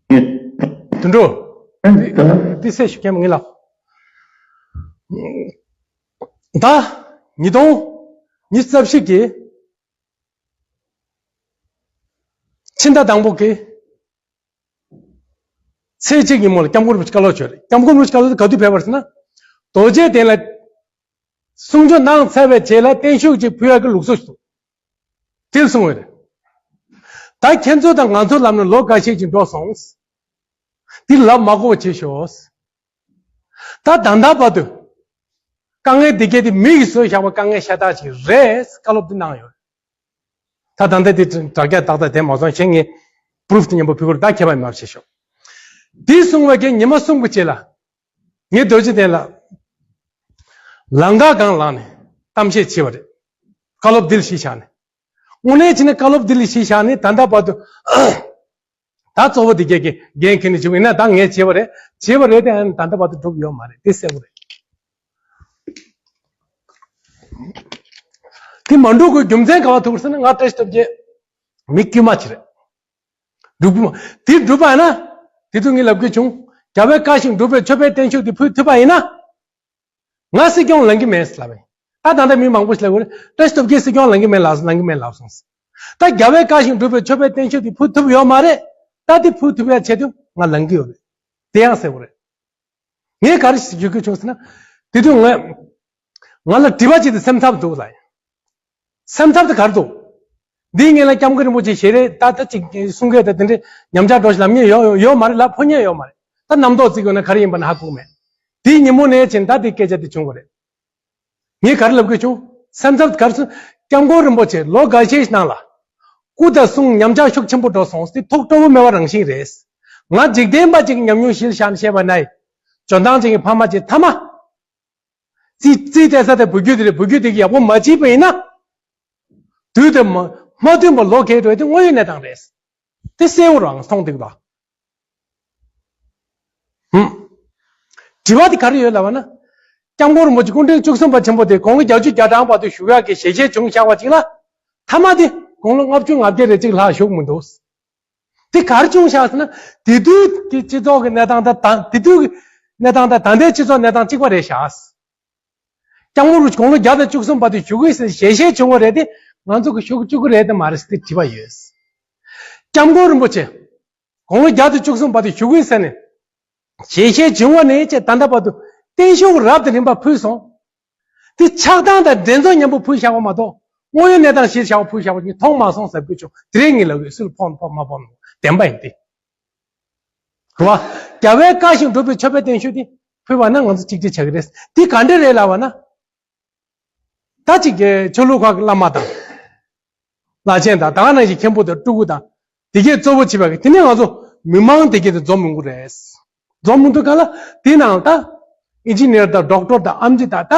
བྱེད། དུད་འགྲོ། ཨེ་འདི་ད་འདི་སེ་ཞུ་མཁན་མི་ལ། ད་ཉིས་སྟོང་ཉི་ཤུ་རྩ་བཞི་གི་ཕྱི་ཟླ་དང་པོ་གི་ཚེས་གཅིག་ཉིན་མོ་ལ་སྐྱབས་མགོན་རིན་པོ་ཆེ་བཀའ་སློབ་བྱོས་རེད། སྐྱབས་མགོན་རིན་པོ་ཆེ་བཀའ་སློབ་དེ་ག་དུས་ཕེབས་པ་རེད་ཟེར་ན། རྡོ་རྗེ་གདན་ལ་གསུང་ཆོས་གནང་ཚར་བའི་རྗེས་ལ་བརྟན་བཞུགས་ཅིག་ཕུལ་ཡག་གི་ལུགས་སྲོལ་ཞིག་འདུག། དེར་གསུངས་པ་རེད། ད་ཁྱེད་ཚོ་དང་ང་ཚོ་ལབ་ན་ལོ་འགའ་ཤས་ཅིག་འགྲོ་སོང་། འདི་ལབ་མ་དགོས་པ་བྱེད་ཤོག། ད་ད་ལྟ་བར་དུ་དཀའ་ངལ་འདི་གས་དེ་མི་གིས་བཟོས་བཞག་པ་དཀའ་ངལ་ཤ་སྟག་ཅིག་རེད། བཀའ་སློབ་འདི་གནང་ཡོད། ད་ད་ལྟ་དེ་དྲ་རྒྱ་ཏག་ཏག་དེ་མ་སོང་ཞེས་ངས་པུ་རུབ་དེ་མཉམ་པོ་ཕུལ་གི་རེད། ད་ཁྱད་པར་མ་བྱེད་ཤོག། འདི་གསུངས་པའི་གི་ཉི་མ་གསུམ་གྱི་རྗེས་ལ་ངས་རྡོ་རྗེ་གདན་ལ་ལང་ཀ་སྒང་ལངས་ནས་གཏམ་བཤད་བྱས་པ་རེད། བཀའ་སློབ་འདི་ལ་གཞི་བཞག་ནས། དངོས་གནས་བྱས་ན་བཀའ་སློབ་འདི་ལ་གཞི་བཞག་ནས་ད་ལྟ་བར་དུ་ད་གཙོ་བོ་འདི་གས་ཀྱི་འགན་འཁྱེར་ནས་བྱུང་ཡིན་ན། ད་ངས་བྱས་པ་རེད། བྱས་པ་རེད་དེ། ཨ་ནི་ད་ལྟ་བར་དུ་འགྲུབ་ཡོད་མ་རེད། དེ་གསལ་པོ་རེད། དེ་མ་འགྲུབ་དགོས་རྒྱུ་མཚན་ག་བ་ཐུག་ཟེར་ན། ང་བཀྲ་ཤིས་སྟོབས་རྒྱལ་མི་དཀྱུས་མ་ཅིག་རེད། འགྲུབ་དེ་འགྲུབ་པ་ཡིན་ན། དེ་དུས་ངས་ལབ་དགོས་བྱུང་། རྒྱལ་བས་བཀའ་བཞིན་སྒྲུབ་པའི་མཆོད་པའི་བརྟན་བཞུགས་དེ་ཕུལ་ཐུབ་པ་ཡིན་ན། ང་སྲིད་སྐྱོང་ལངས་ཀྱི་མེད་ལབ་པས། ད་ད་ལྟ་མི་མང་པོ་ཞིག་ལབ་ཡོད་རེད། བཀྲ་ཤིས་སྟོབས་རྒྱལ་སྲིད་སྐྱོང་ལངས་ཀྱི་མེད་ལབ། ལངས་ཀྱི་མེད་ལབ་སོང་། ད་རྒྱལ་བས་བཀའ་བཞིན་སྒྲུབ་པའི་མཆོད་པའི་བརྟན་བཞུགས་དེ་ཕུལ་ཐུབ་ཡོད་མ་རེད། ད་དེ་ཕུལ་ཐུབ་ཡ་ཆེད་དུ་ང་ལངས་ཀྱི་ཡོད་རེད། དེ་ཡང་གསལ་པོ་རེད། ངས་ག་རེ་ཞིག་བརྗོད་དགོས་བྱུང་ཟེར་ན། དེ་དུས་ང་ང་ལ་དྲི་བ་ཅིག་དེ་སེམས་འཚབ་འདུག་ལ། སེམས་འཚབ་དེ་ག་རེ་འདུག། འདིའི་སྔོན་ལ་སྐྱབས་མགོན་རིན་པོ་ཆེ་ཞལ་རས་ད་ལྟ་ཅིག་གསུང་སྐད་དང་དེ་འདྲའི་ཉམས་ཆག་འགྲོ་ཞིག་ལབ་མཁན་ཡོད་ཡོད་མ་རེད་ལ། ཕོ་ཉ་ཡོད་མ་རེད། ད་རྣམ་རྟོག་བརྩི་དགོས་ན་ག་རེ་ཡིན་པ་ན་ཧ་གོ་མེད། དེའི་ཉིན་མོ་ནས་བྱས་ད་དེ་སྐད་ཆ་དེ་བྱུང་བ་རེད། ངས་ག་རེ་ལབ་དགོས་བྱུང་། སེམས་འཚབ་ག་རེ་སོང་། སྐྱབས་མགོན་རིན་པོ་ཆེ་ལོ་འགའ་ཤས་ནང་ལ་སྐུ་དང་གསུང་ཉམས་ཆག་ཤུགས་ཆེན་པོ་འགྲོ་སོང་། དེ་ཐུགས་སྤྲོ་བོ་མེད་པ་རང་བཞིན་རེད། ང་འཇིག་རྟེན་པ་ཅིག་གི་ཉམས་མྱོང་གཞིར་བཞག་ནས་བཤད་པ་ན། འཇོན་ཐང་ཅན་གྱི་ཕ་མ་ཅིག་མཐའ་མ། རྩིས་རྩིས་སྤྲད་ས་དེ་བུ་རྒྱུད་དེ་རེད། བུ་རྒྱུད་དེ་གིས་ཡག་པོ་མ་བྱས་པ་ཡིན་ན། དུས་དེ་མ་མ་བསྟུན་པར་ལོ་འཁེལ་འགྲོ་ཡ་དེ་དངོས་ཡོད་གནས་སྟངས་རེད། དེ་གསལ་པོ་རང་མཐོང་འདུག་ད། ཧུམ། དྲི་བ་དེ་ག་རེ་ཡོད་ལབ་པ་ན། སྐྱབས་མགོན་རིན་པོ་ཆེ་སྐུ་ཕྲེང་བཅུ་གསུམ་པ་ཆེན་པོ་དེ་དགུང་ལོ་བརྒྱད་ཅུ་གྱ་གྲངས་བར་དུ་བཞུགས་ཡག་གི་ཞལ་བཞེས་བྱུང་བཞག་པ་ཅིག་ལ། མཐའ་མ་དེ་དགུང་ལོ་ལྔ་བཅུ་ང་བརྒྱད་རེ་གཅིག་ལྷག་བཞུགས་མི་འདུག། དེ་ག་རེ་བྱུང་བཞག་ཟེར་ན། དེ་དུས་ཀྱི་སྤྱི་ཚོགས་ཀྱི་གནས་སྟངས་དང་ད་དེ་དུས་ཀྱི་གནས་སྟངས་དང་ད་ལྟའི་སྤྱི་ཚོགས་གནས་སྟངས་གཅིག་པ་རེད་བཞག། སྐྱབས་མགོན་རིན་པོ་ཆེ་དགུང་ལོ་བརྒྱ་དང་བཅུ་གསུམ་བར་དུ་བཞུགས་ཀྱི་ཟེར་ཞལ་བཞེས་བྱུང་བ་རེད་དེ། ང་ཚོ་གིས་བཞུགས་བཅུག་གི་རེད་དམ་མ་རེད་ཟེར་དེ་དྲི་བ་ཡོད། སྐྱབས་མགོན་རིན་པོ་ཆེ་དགུང་ལོ་བརྒྱ་དང་བཅུ་གསུམ་བར་དུ་བཞུགས་ཀྱི་ཟེར་ནས་ཞལ་བཞེས་བྱུང་བ་ནས་བྱས་ད་ལྟ་བར་དུ་བརྟན་བཞུགས་རབ་དང་རིམ་པ་ཕུལ་སོང་། དེ་ཆགས་སྡང་དང་འགྲན་རྩོད་མཉམ་པོ་ཕུལ་བཞག་པ་མ་གཏོགས། དངོས་ཡོད་གནས་སྟངས་གཞིར་བཞག་པ་ཕུལ་བཞག་པ་ཉིད་མཐོང་མ་སོང་ཟེར་དགོས་བྱུང་། དེ་རིང་ངས་ལབ་ཡོད། སུ་ལ་ཕོག་ན་ཕོག་མ་ཕོག་ན་བདེན་པ་ཡིན་ཏེ། རེད་བ། རྒྱལ་བའི་བཀའ་བཞིན་སྒྲུབ་པའི་མཆོད་པའི་བརྟན་བཞུགས་དེ་ཕུལ་བ་ན་ང་ཚོ་གཅིག་སྒྲིལ་བྱ་གི་རེད། དེ་ག་འདྲ་རེད་ལབ་པ་ན། ད་ཅིག་གི་ཆོས་ལུགས་ཁག་གི་བླ་མ་དང་། བླ་ཆེན་དང་། ད་ག་ནང་བཞིན་མཁན་པོ་དང་སྤྲུལ་སྐུ་དང་། དེ་གས་གཙོ་བོ་བྱས་པ་གི་དེ་ནས་ང་ཚོ་མི་མང་དེ་གས་དེ་འཛོམས་མི་འགུ་རེད། འཛོམས་མི་འདུག་ག་ལ། དེ་ནང་ད་ཨིན་ཇི་ནི་ཡར་དང་ཌོག་ཊར་དང་ཨེམ་ཆི་དང་། ད་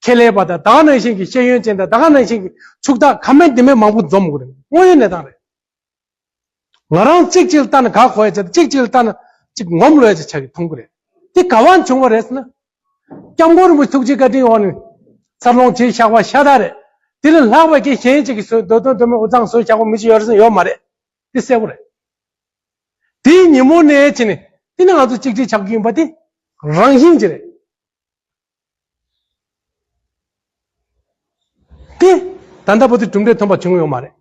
ཁེ་ལས་པ་དང་། ད་ག་ནང་བཞིན་གི་ཤེས་ཡོན་ཅན་དང་། ད་ག་ནང་བཞིན་གི་ཕྱུག་བདག་ཁ་མེད་དེ་མེད་མང་པོ་འཛོམས་མི་འགུ་རེད། དངོས་ཡོད་གནས་སྟངས་རེད། ང་རང་གཅིག་གཅིག་ལ་ལྟ་ན་དགའ་གོ་ཡ་ཆགས། གཅིག་གཅིག་ལ་ལྟ་ན་གཅིག་ངོམ་ལོ་ཡ་ཆགས་ཆགས་ཀྱི་མཐོང་གི་རེད། དེ་ག་བ་བྱུང་བ་རེད་ཟེར་ན། སྐྱབས་མགོན་རིན་པོ་ཆེ་ཐུགས་རྗེ་བཀའ་དྲིན་འོག་ནས་འཚར་ལོངས་བྱས་བཞག་པ་ཤ་སྟག་རེད། དེ་ལས་ལྷག་པའི་གི་གཞན་གཅིག་གིས་བཟོས་མདོ་དོན་མདོ་སྨད་དབུས་གཙང་བཟོས་བཞག་པ་མི་གཅིག་ཡོད་རེད་ཟེར་ན་ཡོད་མ་རེད། དེ་གསལ་པོ་རེད། དེའི་ཉིན་མོ་ནས་བྱས་ནས་དེ་ནས་ང་ཚོ་གཅིག་སྒྲིལ་ཆགས་ཀྱི་ཡིན་པ་དེ་རང་བཞིན་གྱིས་རེད། དེ་ད་ལྟ་བར་དུ་གྲུབ་འབྲས་ཐོན་པ་བྱུང་ཡོད་མ་རེད།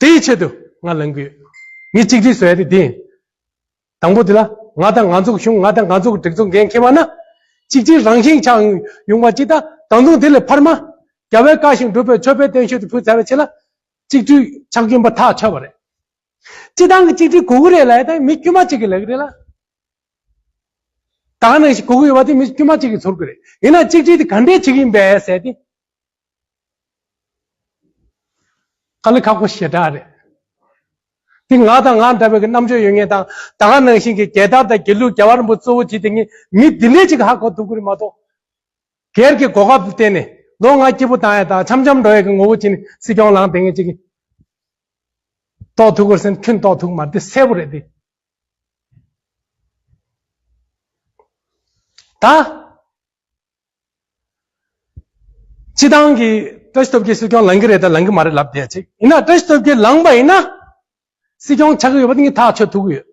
དེའི་ཆེད་དུ་ང་ལངས་ཀྱི་ཡོད། ངས་གཅིག་སྒྲིལ་བཟོ་ཡ་དེ་དེ་ཡིན། དང་པོ་དེ་ལ་ང་དང་ང་ཚོ་གི་གཞུང་། ང་དང་ང་ཚོ་གི་སྒྲིག་འཛུགས་འགན་འཁྱེར་བ་ན་གཅིག་སྒྲིལ་རང་བཞིན་ཆགས་ཡོང་བ་ཅིག་དང་། ད་དུང་དེ་ལས་འཕར་མ་རྒྱལ་བའི་བཀའ་བཞིན་སྒྲུབ་པའི་མཆོད་པའི་བརྟན་བཞུགས་དེ་ཕུལ་ཚར་བའི་རྗེས་ལ་གཅིག་སྒྲིལ་ཆགས་ཀྱི་ཡིན་པ་ཐག་ཆོད་པ་རེད། སྤྱིར་བཏང་གི་གཅིག་སྒྲིལ་དགོས་ཀྱི་རེད་ལབ་ཡ་ད་མི་དཀྱུས་མ་གཅིག་གིས་ལབ་ཀྱི་རེད་ལ། ད་ག་ནང་བཞིན་དགོས་ཀྱི་ཡོད་པ་དེ་མི་དཀྱུས་མ་གཅིག་གིས་ཚོར་གྱི་རེད། ཡིན་ན་གཅིག་སྒྲིལ་དེ་ག་འདྲས་བྱེད་ཀྱི་ཡིན་པས་ཟེར་ཏེ། དཀའ་ལས་ཁག་པོ་ཞེ་དྲག་རེད། དེ་ང་དང་ང་འདྲ་བའི་གི་རྣམ་དཔྱོད་ཡོད་མཁན་དང་། ད་ག་ནང་བཞིན་གྱི་རྒྱལ་དར་དང་དགེ་ལུགས་རྒྱལ་བ་རིན་པོ་ཆེ་གཙོ་བོ་བྱེད་བསྡད་མཁན་མི་འདི་འདྲས་ཅིག་ཧ་གོ་ཐུབ་ཀྱི་རེད་མ་གཏོགས། སྒེར་གྱི་གོ་སྐབས་བརྟེན་ནས་ལོ་ལྔ་སྐྱིད་པོ་བཏང་ཡ་དང་འཆམ་འཆམ་འགྲོ་ཡ་གི་ངོ་བོ་བྱས་ནས་སྲིད་སྐྱོང་ལངས་བསྡད་མཁན་ཅིག་གིས། གཏོགས་ཐུབ་ཀྱི་རེད་ཟེར་ན་ཁྱོན་གཏོགས་ཐུབ་ཀྱི་མ་རེད། དེ་གསལ་པོ་རེད་དེ། ད། སྤྱི་བཏང་གི་བཀྲ་ཤིས་སྟོབས་རྒྱལ་སྲིད་སྐྱོང་ལངས་ཀྱི་རེད་དང་ལངས་ཀྱི་མ་རེད་ལབ་བསྡད་ཅིག་ཡིན་ན། བཀྲ་ཤིས་སྟོབས་རྒྱལ་ལངས་པ་ཡིན་ན། སྲིད་སྐྱོང་ཆགས་ཀྱི་ཡོད་པ་དེ་ངས་ཐག་ཆོད་ཐུབ་ཀྱི་ཡོད།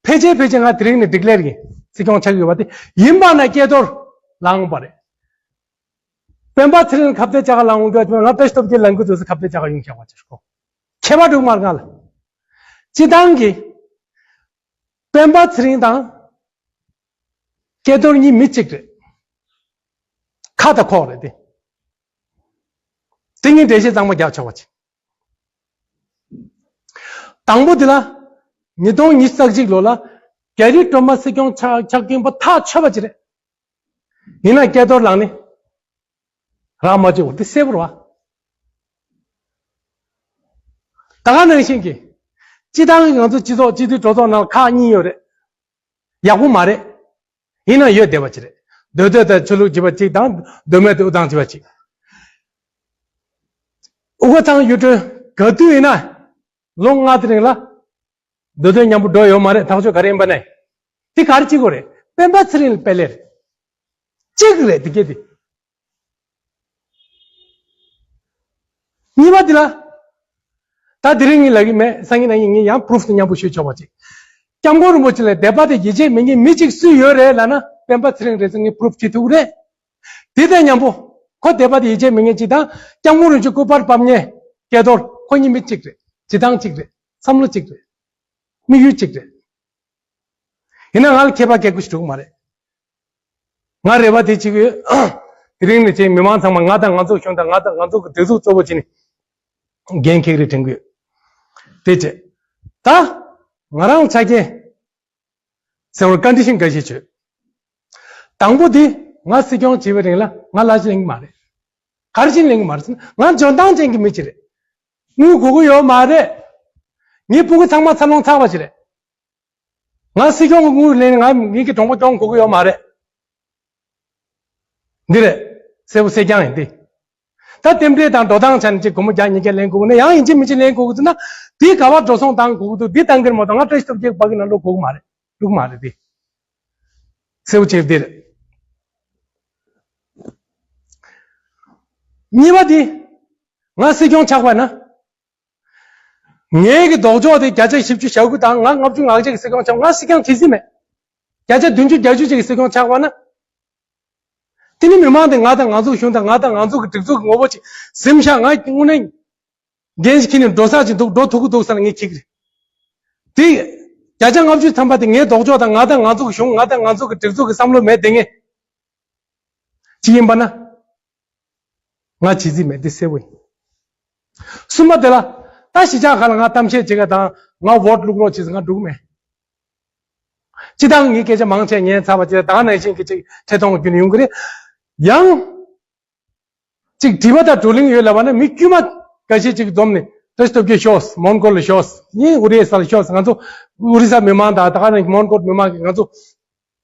ཕལ་ཆེར་ཕལ་ཆེར་ང་དེ་རིང་ནས་ཌི་ཀི་ལེར་ཡིན། སྲིད་སྐྱོང་ཆགས་ཀྱི་ཡོད་པ་དེ་ཡིན་པ་ན་སྐལ་རྡོར་ལངས་པ་རེད། སྤེན་པ་ཚེ་རིང་ཁ་གཏད་བཅག་ལངས་འོང་གི་ཡོད་པ། ང་བཀྲ་ཤིས་སྟོབས་རྒྱལ་ལངས་ཀྱི་འདུག་ཟེར་ཁ་གཏད་བཅག་ཡོང་བཞག་པ་ཅིག་གོ། ཁྱད་པར་འདུག་མ་རེད་ང་ལ། སྤྱི་བཏང་གི་སྤེན་པ་ཚེ་རིང་དང་། སྐལ་རྡོར་གཉིས་མི་གཅིག་རེད། ཁ་དང་ཁོག་རེད་དེ། དེ་གཉིས་འགྲེལ་བཤད་གཙང་མ་རྒྱག་ཆོག་པ་ཅིག་དང་པོ་དེ་ལ། ཉིས་སྟོང་ཉི་ཤུ་རྩ་གཅིག་ལོ་ལ་རྒྱ་རི་སྒྲོལ་མ་སྲིད་སྐྱོང་ཆགས་ཆགས་ཀྱིན་པ་ཐག་ཆོད་པ་ཅིག་རེད། ཡིན་ན་སྐལ་རྡོར་ལངས་ནས་རང་མ་བཅུག་པ་དེ་གསལ་པོ་རེད་བ། ད་ག་ནང་བཞིན་གྱི། སྤྱི་བཏང་གི་ང་ཚོ་སྤྱི་ཚོགས་སྤྱི་འཐུས་གྲོས་ཚོགས་ནང་ལ་ཁག་གཉིས་ཡོད་རེད། ཡག་པོ་མ་རེད། ཡིན་ན་ཡོད་བསྡད་པ་ཅིག་རེད། མདོ་སྟོད་དང་ཆོས་ལུགས་བྱེད་པ་གཅིག་དང་མདོ་སྨད་དུ་དབུ་ཐང་བྱེད་པ་གཅིག་དབུ་དགའ་ཚང་གཡུ་སྒྲོན་ག་དུས་ཡིན་ན་ལོ་ལྔ་དེ་རིང་ལ་མདོ་སྟོད་མཉམ་པོ་འགྲོ་ཡོད་མ་རེད། ཐག་གཅོད་ག་རེ་ཡིན་པ་ནས། དེ་ག་རེ་བྱེད་དགོས་རེད། སྤེན་པ་ཚེ་རིང་ལ་དཔེ་ལེར་གཅིག་རེད་དེ་གས་དེ། གཉིས་པ་འདི་ལ། ད་དེ་རིང་ངས་ལབ་ཀྱི་མེད། སང་ཉིན་གནངས་ཉིན་ངས་ཡང་པུ་རུབ་དེ་མཉམ་པོ་ཞུས་ཆོག་པ་ཅིག་སྐྱབས་མགོན་རིན་པོ་ཆེ་ལ་དད་པ་དང་ཡིད་ཆེས་མེད་མཁན་མི་གཅིག་སུ་ཡོད་རེད་ལབ་ན་སྤེན་པ་ཚེ་རིང་རེད་ཟེར་ངས་པུ་རུབ་བྱེད་ཐུབ་ཀྱི་རེད། དེ་དང་མཉམ་པོ་ཁོ་དད་པ་དང་ཡིད་ཆེས་མེད་མཁན་གཅིག་དང་སྐྱབས་མགོན་རིན་པོ་ཆེ་སྐུ་པར་ཕབ་མཁན་སྐལ་རྡོར་ཁོ་གཉིས་མི་གཅིག་རེད། བྱེད་སྟངས་གཅིག་རེད། བསམ་བློ་གཅིག་རེད། དམིགས་ཡུལ་གཅིག་རེད། ཡིན་ན་ང་ལ་ཁྱད་པར་གལ་དགོས་ཞིག་འགྲོ་གི་མ་རེད། ང་རེ་བ་དེ་གཅིག་ཡོད། དེ་རིང་ནས་ཅིག་མི་མང་ཚང་མ་ང་དང་ང་ཚོ་གཞུང་དང་ང་དང་ང་ཚོ་གི་སྒྲིག་འཛུགས་གཙོ་བོ་བྱས་ནས་འགན་འཁྱེར་རེ་དྲན་གི་ཡོད། དེ་བྱས། ད་ང་རང་ཆ་རྐྱེན་ཟེར་བར་ཀོན་ཌི་ཤན་འགའ་ཤས་བྱོས། དང་པོ་དེ་ང་སྲིད་སྐྱོང་བྱེད་པའི་རིང་ལ་ང་ལ་ཅི་ལེན་གི་མ་རེད། ག་རེ་བྱས་ནས་ལེན་གི་མ་རེད་ཟེར་ན་ང་འཇོན་ཐང་ཅན་གྱི་མི་ཅིག་རེད། དངུལ་དགོས་ཀྱི་ཡོད་མ་རེད། ངའི་སྤུ་གུ་ཚང་མ་འཚར་ལོངས་ཚར་བ་ཅིག་རེད། ང་སྲིད་སྐྱོང་གི་དངུལ་ལེན་ང་ངེད་ཀྱི་གྲོང་པ་སྐྱོང་དགོས་ཀྱི་ཡོད་མ་རེད། འདི་རེད། གསལ་པོ་གསལ་རྐྱང་ཡིན་ཏེ། ད་རྟེན་འབྲེལ་དང་འགྲོ་སྟངས་ཆ་ནས་ཅིག་སྒོར་མོ་བརྒྱ་ཉིས་བརྒྱ་ལེན་དགོས་ཀྱི་ན་ཡང་ཡིན་གཅིག་མིན་གཅིག་ལེན་དགོས་ཀྱི་འདུག་ན། དེའི་ག་བར་འགྲོ་སོང་བཏང་དགོས་ཀྱི་འདུག་འདི་བཏང་གི་རེད་མ་གཏོགས་ང་བཀྲ་ཤིས་སྟོབས་རྒྱལ་ཕ་གི་ནང་ལོག་དགོས་ཀྱི་མ་རེད། འགྲོ་གི་མ་རེད་དེ། གསལ་པོ་ཅིག་འདི་རེད། གཉིས་པ་དེ། ང་སྲིད་སྐྱོང་ཆགས་པ་ན། ངའི་གི་ལྡོག་ཕྱོགས་དེ་བརྒྱ་ཆ་བཞི་བཅུ་ཞེ་དགུ་དང་ང་ལྔ་བཅུ་ང་གཅིག་གི་སྲིད་སྐྱོང་ཆགས། ང་སྲིད་སྐྱོང་བྱེད་རྩིས་མེད། བརྒྱ་ཆ་བདུན་ཅུ་བརྒྱད་ཅུ་གཅིག་གི་སྲིད་སྐྱོང་ཆགས་པ་ན། དེ་ནི་མི་མང་དེ་ང་དང་ང་ཚོ་གཞུང་དང་ང་དང་ང་ཚོ་གི་སྒྲིག་འཛུགས་ཀྱི་ངོ་བོ་ཅིག་ཟིན་ཤག་ང་དངོས་གནས་འགན་ཞིག་འཁྱེར་ནས་འགྲོ་ས་ཅིག་འདུག་འགྲོ་ཐུབ་ཀྱི་འདུག་ཟེར་ནས་ངས་འཁྱེར་གི་རེད། དེ་བརྒྱ་ཆ་ལྔ་བཅུ་ཐམ་པ་དེ་ངའི་ལྡོག་ཕྱོགས་དང་ང་དང་ང་ཚོ་གི་གཞུང་ང་དང་ང་ཚོ་གི་སྒྲིག་འཛུགས་ཀྱི་བསམ་བློ་མེད་དེ་ངས་ཅི་ཡིན་པ་ན། ང་བྱེད་རྩིས་མེད་འདི་གསལ་པོ་ཡིན། གསུམ་པ་དེ་ལ། ད་གཞིས་ཆགས་ཁག་ལ་ང་གཏམ་བཤད་བྱེད་ག་དང་ང་ཝོ་ཊི་བླུག་རོགས་བྱེད་ཟེར་ང་འགྲོ་གི་མེད། སྤྱི་བཏང་ངའི་སྐད་ཆ་མང་ཆེ་ཉན་ཚར་བ་བྱས་ད་ག་ནང་བཞིན་གྱི་ཅིག་ཐད་གཏོང་རྒྱུ་ནས་ཡོང་གི་རེད། ཡང་། ཅིག་དྲི་བ་དང་བགྲོ་གླེང་ཡོད་ལབ་པ་ན་མི་དཀྱུས་མ་འགའ་ཤས་ཅིག་འཛོམས་ནས་བཀྲ་ཤིས་སྟོབས་རྒྱལ་ཤོག་མོན་གྷོ་ལ་ཤོག་ངས་ཨོ་རི་ས་ལ་ཤོག་ང་ཚོ་ཨོ་རི་ས་མི་མང་དང་ད་ག་ནང་མོན་གྷོ་མི་མང་གིས་ང་ཚོ་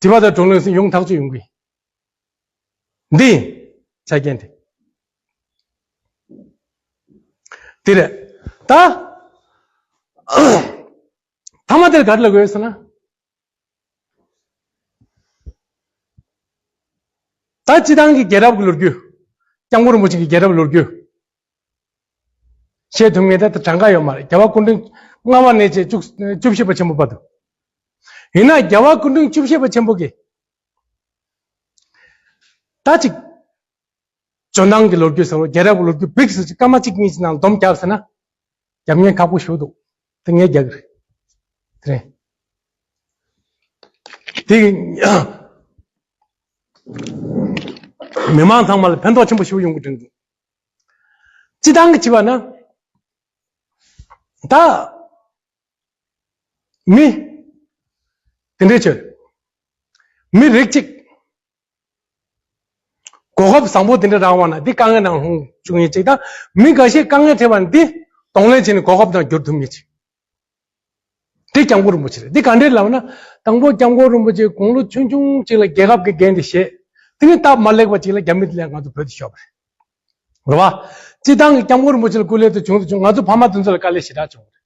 དྲི་བ་དང་བགྲོ་གླེང་ཡོང་ཐག་ཆོད་ཡོང་གི་ཡིན། འདི་ཡིན། ཆ་རྐྱེན་དེ། དེ་རེད། ད། ཐ་མ་དེར་ག་རེ་ལབ་དགོས་ཟེར་ན། ད་སྤྱི་བཏང་གི་རྒྱལ་རབས་ཀྱི་ལོ་རྒྱུས། སྐྱབས་མགོན་རིན་པོ་ཆེ་གི་རྒྱལ་རབས་ལོ་རྒྱུས། བཤད་ཐུབ་མཁན་ད་ལྟ་གྲངས་ཀ་ཡོད་མ་རེད། རྒྱལ་བ་སྐུ་ཕྲེང་ལྔ་པ་ནས་བྱས་བཅུ་བཅུ་བཞི་པ་ཆེན་པོ་བར་དུ། ཡིན་ན་རྒྱལ་བ་སྐུ་ཕྲེང་བཅུ་བཞི་པ་ཆེན་པོ་གིས། ད་ཅིག་འཇོན་ཐང་གི་ལོ་རྒྱུས་ཟེར་བ་རྒྱལ་རབས་ཀྱི་ལོ་རྒྱུས་བིག་ཟེར་ཅིག་སྐར་མ་གཅིག་གཉིས་ཅིག་ནང་སྡོམ་རྒྱབ་ཟེར་ན། རྒྱབ་མཁན་ཁག་པོ་ཞེ་པོ་འདུག་དེ་ངས་རྒྱག་གི་རེད། དེ་རེད། དེ་གི་མི་མང་ཚང་མ་ལ་ཕན་ཐོགས་ཆེན་པོ་ཞེ་པོ་ཡོང་གི་དྲན་འདུག་སྤྱི་བཏང་གི་བྱས་པ་ན། ད། མི། དེ་འདྲའི་ཆོས། མི་རིགས་གཅིག་གོ་སྐབས་བཟང་པོ་དེ་འདྲ་རག་པ་ན་འདི་དཀའ་ངལ་ནང་ལྷུང་བཅུག་མཁན་གཅིག་དང་མི་འགའ་ཤས་དཀའ་ངལ་འཕྲད་པ་ན་འདི་གདོང་ལེན་བྱས་ནས་གོ་སྐབས་ནང་བསྒྱུར་ཐུབ་མཁན་གཅིག་འདི་སྐྱབས་མགོན་རིན་པོ་ཆེ་རེད། འདི་ག་འདྲས་ལབ་ན་དང་པོ་སྐྱབས་མགོན་རིན་པོ་ཆེ་དགུང་ལོ་ཆུང་ཆུང་གཅིག་ལ་རྒྱལ་ཁབ་ཀྱི་འགན་དེ་བཞེས། དེ་ནས་སྟབས་མ་ལེགས་པ་གཅིག་ལ་རྒྱ་མི་དེ་ལས་ང་ཚོ་བོད་དུ་ཤོར་བ་རེད། རེད་བ། སྤྱི་བཏང་གི་སྐྱབས་མགོན་རིན་པོ་ཆེ་ལ་སྐུ་ལས་དུ་བྱུང་དུ་བྱུང་ང་ཚོ་ཕ་མ་དེ་ཚོ་ལ་དཀའ་ལས་ཞེ་དྲག་བྱུང་བ་རེད།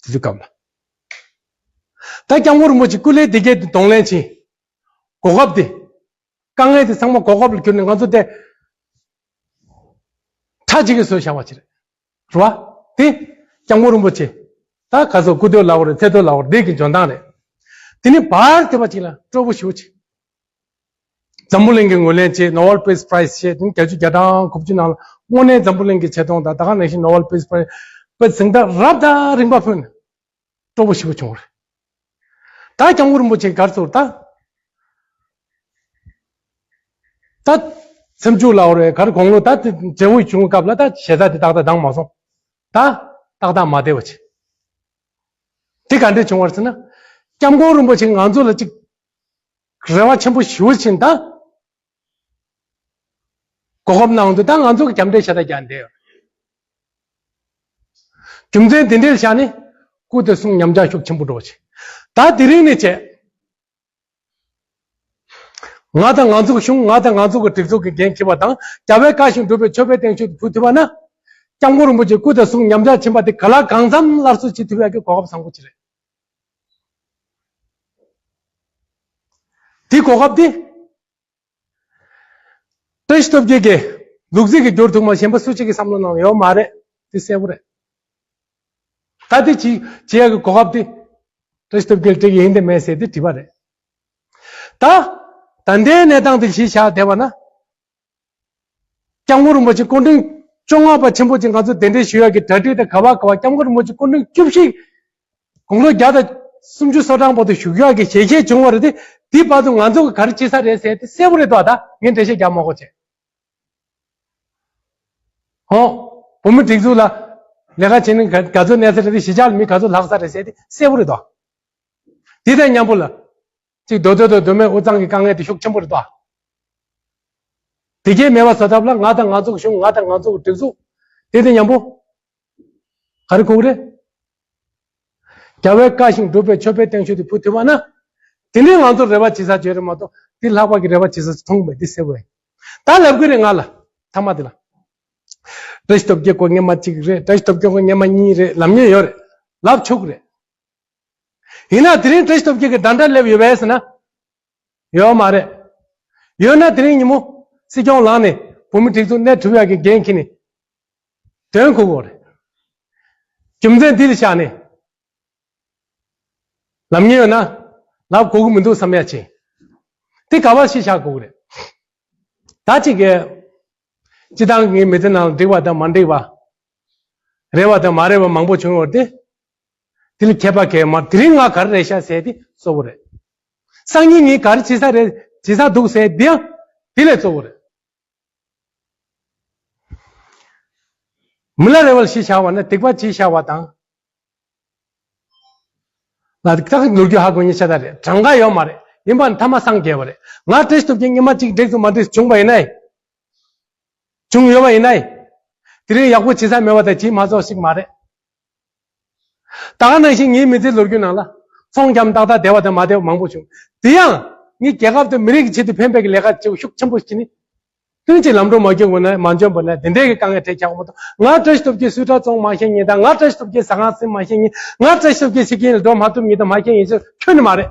དེ་དུས་སྐབས་ལ། ད་སྐྱབས་མགོན་རིན་པོ་ཆེ་སྐུ་ལས་དེ་གའི་གདོང་ལེན་བྱེད། གོ་སྐབས་དེ། དཀའ་ངལ་དེ་ཚང་མ་གོ་སྐབས་ལ་གྱུར་ནས་ང་ཚོ་དེ་མཐའ་གཅིག་གིས་བཟོས་བཞག་པ་ཅིག་རེད། རེད་བ། དེ་སྐྱབས་མགོན་རིན་པོ་ཆེ། ད་ག་ཚོད་སྐུ་ཐོག་ལབ་དགོས་རེད། ཚེ་ཐོག་ལབ་དགོས་རེད། འདི་གི་འཇོན་ཐང་རེད། དེ་ནི་བར་དེ་བ་ཅིག་ལ་སྤྲོ་པོ་ཞེ་པོ་ཅིག་འཛམ་བུ་གླིང་གི་ངོས་ལེན་བྱས། Nobel Peace Prize བྱས། དེ་ནི་བརྒྱད་ཅུ་གྱ་གྲངས་དགུ་བཅུ་ནང་ལ་དངོས་གནས་འཛམ་བུ་གླིང་གི་ཆེ་མཐོང་དང་ད་ག་ནང་བཞིན་Nobel Peace Prize དཔེ་གཟེངས་རྟགས་རབ་དང་རིམ་པ་ཕུལ་ནས་སྤྲོ་པོ་ཞེ་པོ་བྱུང་བ་རེད། ད་སྐྱབས་མགོན་རིན་པོ་ཆེ་ག་རེ་ཟེར། ད་ད་སེམས་ཤུགས་ལ་འོར་བའི་ག་རེ་དགུང་ལོ་ད་དེ་བགྲེས་པོ་བྱུང་སྐབས་ལ་ད་ཞེ་ས་དེ་ཏག་ཏག་འདང་མ་སོང་། ད་ཏག་ཏག་མ་བདེ་བ་བྱས། དེ་ག་འདྲས་བྱུང་བ་རེད་ཟེར་ན། སྐྱབས་མགོན་རིན་པོ་ཆེ་ང་ཚོ་ལ་ཅིག་རེ་བ་ཆེན་པོ་ཞེ་པོ་བྱིན། ད་གོ་སྐབས་གནང་དུས་ད་ང་ཚོ་གི་རྒྱབ་འདྲེ་ཤ་སྟག་རྒྱག་བསྡད་ཡོད། རྒྱུ་མཚན་དེ་འདྲའི་ཆ་ནས་སྐུ་དེ་གསུང་ཉམས་ཆག་ཤུགས་ཆེན་པོ་འགྲོ་བྱས། ད་དེ་རིང་ནས་བྱས། ང་དང་ང་ཚོ་གི་གཞུང་། ང་དང་ང་ཚོ་གི་སྒྲིག་འཛུགས་ཀྱི་འགན་འཁྱེར་བ་དང་། རྒྱལ་བའི་བཀའ་བཞིན་སྒྲུབ་པའི་མཆོད་པའི་སྟེང་ཤུགས་ཕུལ་ཐུབ་པ་ན། སྐྱབས་མགོན་རིན་པོ་ཆེ་སྐུ་དང་གསུང་ཉམས་ཆག་ཕྱིན་པ་དེ་ག་ལ་གང་འཚམ་སླར་གསོ་བྱེད་ཐུབ་ཡག་གི་གོ་སྐབས་བཟང་པོ་ཅིག་རེད། དེ་གོ་སྐབས་དེ། བཀྲ་ཤིས་སྟོབས་རྒྱལ་གྱིས་ལུག་རྫི་གིས་བསྒྱུར་ཐུབ་མ་གཞན་པ་སུ་གཅིག་གི་བསམ་བློ་ནང་ཡོད་མ་རེད། དེ་གསལ་པོ་རེད། ད་དེ་ཅི་བྱེད་ཡག་གི་གོ་སྐབས་དེ་བཀྲ་ཤིས་སྟོབས་རྒྱལ་སྤྲད་ཀྱི་ཡིན་དེ་མེད་ཟེར་དེ་དྲིས་པ་རེད། ད་ད་ལྟའི་གནས་སྟངས་དེ་གཞི་བཞག་བསྡད་པ་ན། སྐྱབས་མགོན་རིན་པོ་ཆེ་སྐུ་ཕྲེང་བཅོ་ལྔ་པ་ཆེན་པོ་ཅིག་ང་ཚོ་གདན་འདྲེན་ཞུ་ཡག་གི་གྲ་སྒྲིག་དང་ག་བ་ག་བ། སྐྱབས་མགོན་རིན་པོ་ཆེ་སྐུ་ཕྲེང་བཅུ་བཞི། དགུང་ལོ་བརྒྱ་དང་སུམ་ཅུ་སོ་གྲངས་བར་དུ་བཞུགས་ཡག་གི་ཞལ་བཞེས་བྱུང་བ་རེད་དེ། དེ་བར་དུ་ང་ཚོ་གི་ག་རེ་བྱེད་ས་རེད་ཟེར་དེ་གསལ་པོ་རེད་དོ། ད་ངས་འགྲེལ་བཤད་རྒྱག་མ་དགོས་བྱས། ཧོ། བོད་མི་སྒྲིག་འཛུགས་ལ་ལས་ཀ་བྱེད་ནི་ག་ག་ཚོད་གནས་ཚུལ་རེད་དེ། གཞིས་ཆགས་ལ་མི་ག་ཚོད་ལྷག་ས་རེད་ཟེར་དེ་གསལ་པོ་རེད་དོ། དེ་དང་མཉམ་པོ་ལ། གཅིག་མདོ་སྟོད་དང་མདོ་སྨད་དབུས་གཙང་གི་དཀའ་ངལ་དེ་ཤུགས་ཆེན་པོ་རེད་དོ། དེ་གས་མེད་པ་བཟོ་ཐབས་ལ་ང་དང་ང་ཚོ་གི་གཞུང་། ང་དང་ང་ཚོ་གི་སྒྲིག་འཛུགས། དེ་དང་མཉམ་པོ། ག་རེ་དགོས་རེད། རྒྱལ་བའི་བཀའ་བཞིན་སྒྲུབ་པའི་མཆོད་པའི་སྟེང་ཤུགས་དེ་ཕུལ་ཐུབ་པ་ན། དེ་ནས་ང་ཚོར་རེ་བ་བྱེད་ས་ཅིག་ཡོད་རེད་མ་གཏོགས། དེ་ལྷག་པ་གི་རེ་བ་བྱེད་ས་ཅིག་མཐོང་མེད། དེ་གསལ་པོ་རེད། ད་ལབ་གི་རེད་ང་ལ། མཐའ་མ་དེ་ལ། བཀྲ་ཤིས་སྟོབས་རྒྱལ་སྐུ་སྔོན་མ་གཅིག་རེད། བཀྲ་ཤིས་སྟོབས་རྒྱལ་སྐུ་སྔོན་མ་གཉིས་རེད་ལབ་མཁན་ཡོད་རེད། ལབ་ཆོག་གི་རེད། ཡིན་ན་དེ་རིང་བཀྲ་ཤིས་སྟོབས་རྒྱལ་གྱིས་འདྲ་འདྲ་སླེབས་ཡོད་པས་ཟེར་ན། ཡོད་མ་རེད། ཡོད་ན་དེ་རིང་ཉིན་མོ་སྲིད་སྐྱོང་ལངས་ནས་བོད་མི་སྒྲིག་འཛུགས་གནས་གྲུབ་ཡག་གི་འགན་འཁྱེར་ནས་དོན་གོ་དགོས་རེད། རྒྱུ་མཚན་འདི་ལ་བཞག་ནས་ལབ་མཁན་ཡོད་ན་ལབ་དགོས་ཀྱི་མི་འདུག་བསམ་ཡག་ཅིག། དེ་ག་བ་ཞིག་བཞག་དགོས་ཀྱི་རེད། ད་ཅིག་གི། སྤྱི་བཏང་གི་མི་ཚེ་ནང་ལ་འགྲིག་པ་དང་མ་འགྲིག་པ། རེད་པ་དང་མ་རེད་པ་མང་པོ་བྱུང་ཡོད་རེད་དེ། དེ་ལ་མཁས་པ་མཁས་མ། དེ་རིང་ང་ག་རེ་རེད་ཤག་ཟེར་དེ་གཙོ་བོ་རེད། སང་ཉིན་ངས་ག་རེ་བྱེད་ས་རེད། བྱེད་ས་འདུག་ཟེར་དེ་ཡང་དེ་ལས་གཙོ་བོ་རེད། མི་ལ་རེ་བ་ཞིག་བཞག་པ་ན་སྡིག་པ་ཅིག་བཞག་པ་དང་། ལ་ཏག་ཏག་ནོར་རྒྱུ་ཧ་གོ་ཉེ་ཆ་ད་རེད། གྲངས་ཀ་ཡོད་མ་རེད། ཡིན་པ་ཐ་མ་སངས་རྒྱས་པ་རེད། ང་བཀྲ་ཤིས་སྟོབས་རྒྱལ་སྔོན་མ་གཅིག་འགྲིག་དང་མ་འགྲིག་བྱུང་བ་ཡིན་ནའི། བྱུང་ཡོད་པ་ཡིན་ནའི། དེ་རིང་ཡག་པོ་བྱེད་ས་མེད་པ་དང་བྱེད་མ་ཆོག་ཞིག་མ་རེད། ད་ག་ནང་བཞིན་ངའི་མི་ཚེའི་ལོ་རྒྱུས་ནང་ལ་ཚོང་རྒྱག་ཏག་ཏག་བདེ་བ་དང་མ་བདེ་བ་མང་པོ་བྱུང་། དེ་ཡང་ངས་རྒྱལ་ཁབ་དང་མི་རིགས་ཀྱི་ཆེད་དུ་ཕན་པའི་ལས་ཀ་བྱེད་ཤུགས་ཆེན་པོ་ཞིག་ནི། དོན་གྱི་ལམ་འགྲོ་མ་སྐྱོན་པ་ན་མ་འཇོན་པ་ན་དེ་འདྲའི་གི་དཀའ་ངལ་འཕྲད་ཆགས་མ་གཏོགས། ང་བཀྲ་ཤིས་སྟོབས་རྒྱལ་སུས་ཊར་བཙོང་མ་ཤེས་ཉིན་དང་། ང་བཀྲ་ཤིས་སྟོབས་རྒྱལ་ཟ་ཁང་ཟིན་མ་ཤེས་ཉིན། ང་བཀྲ་ཤིས་སྟོབས་རྒྱལ་ཕྱི་རྒྱལ་ལ་འགྲོ་མ་ཐུབ་ཉིན་དང་མ་ཤེས་ཉིན་ཟེར་ཁྱོན་ནས་མ་རེད།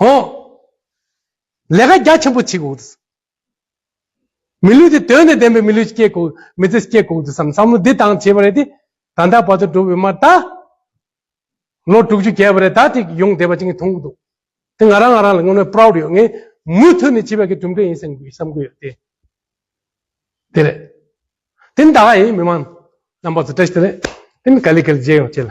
ཧོ། ལས་ཀ་རྒྱ་ཆེན་པོ་བྱེད་དགོས། མི་ལུས་དེ་དོན་དང་ལྡན་པའི་མི་ལུས་སྐྱེ་དགོས། མི་ཚེ་སྐྱེ་དགོས་དུས་བསམ། བསམ་བློ་འདི་བཏང་བྱས་པ་རེད་དེ། ད་ལྟ་བར་དུ་འགྲོ་བའི་མ་ད། ལོ་དྲུག་ཅུ་བརྒལ་བ་རེད། ད་ཐིག་ཡོང་བསྡད་པ་ཅིག་མཐོང་གི་འདུག། དེ་ང་རང་ང་རང་ལ་དངོས་གནས་པ་རའུ་ཌི་ཡོད། ངས་མུ་མཐུད་ནས་བྱས་པའི་གི་གྲུབ་འབྲས་ཡིན་བསམ་གི་བསམ་གི་ཡོད་དེ། དེ་རེད། དེ་ནི་ད་ག་ཡིན། མི་མང་རྣམ་པ་ཚོ་བཀྲ་ཤིས་བདེ་ལེགས། དེ་ནི་ག་ལེ་ག་ལེ་མཇལ་ཡོང་བྱེད་ལ།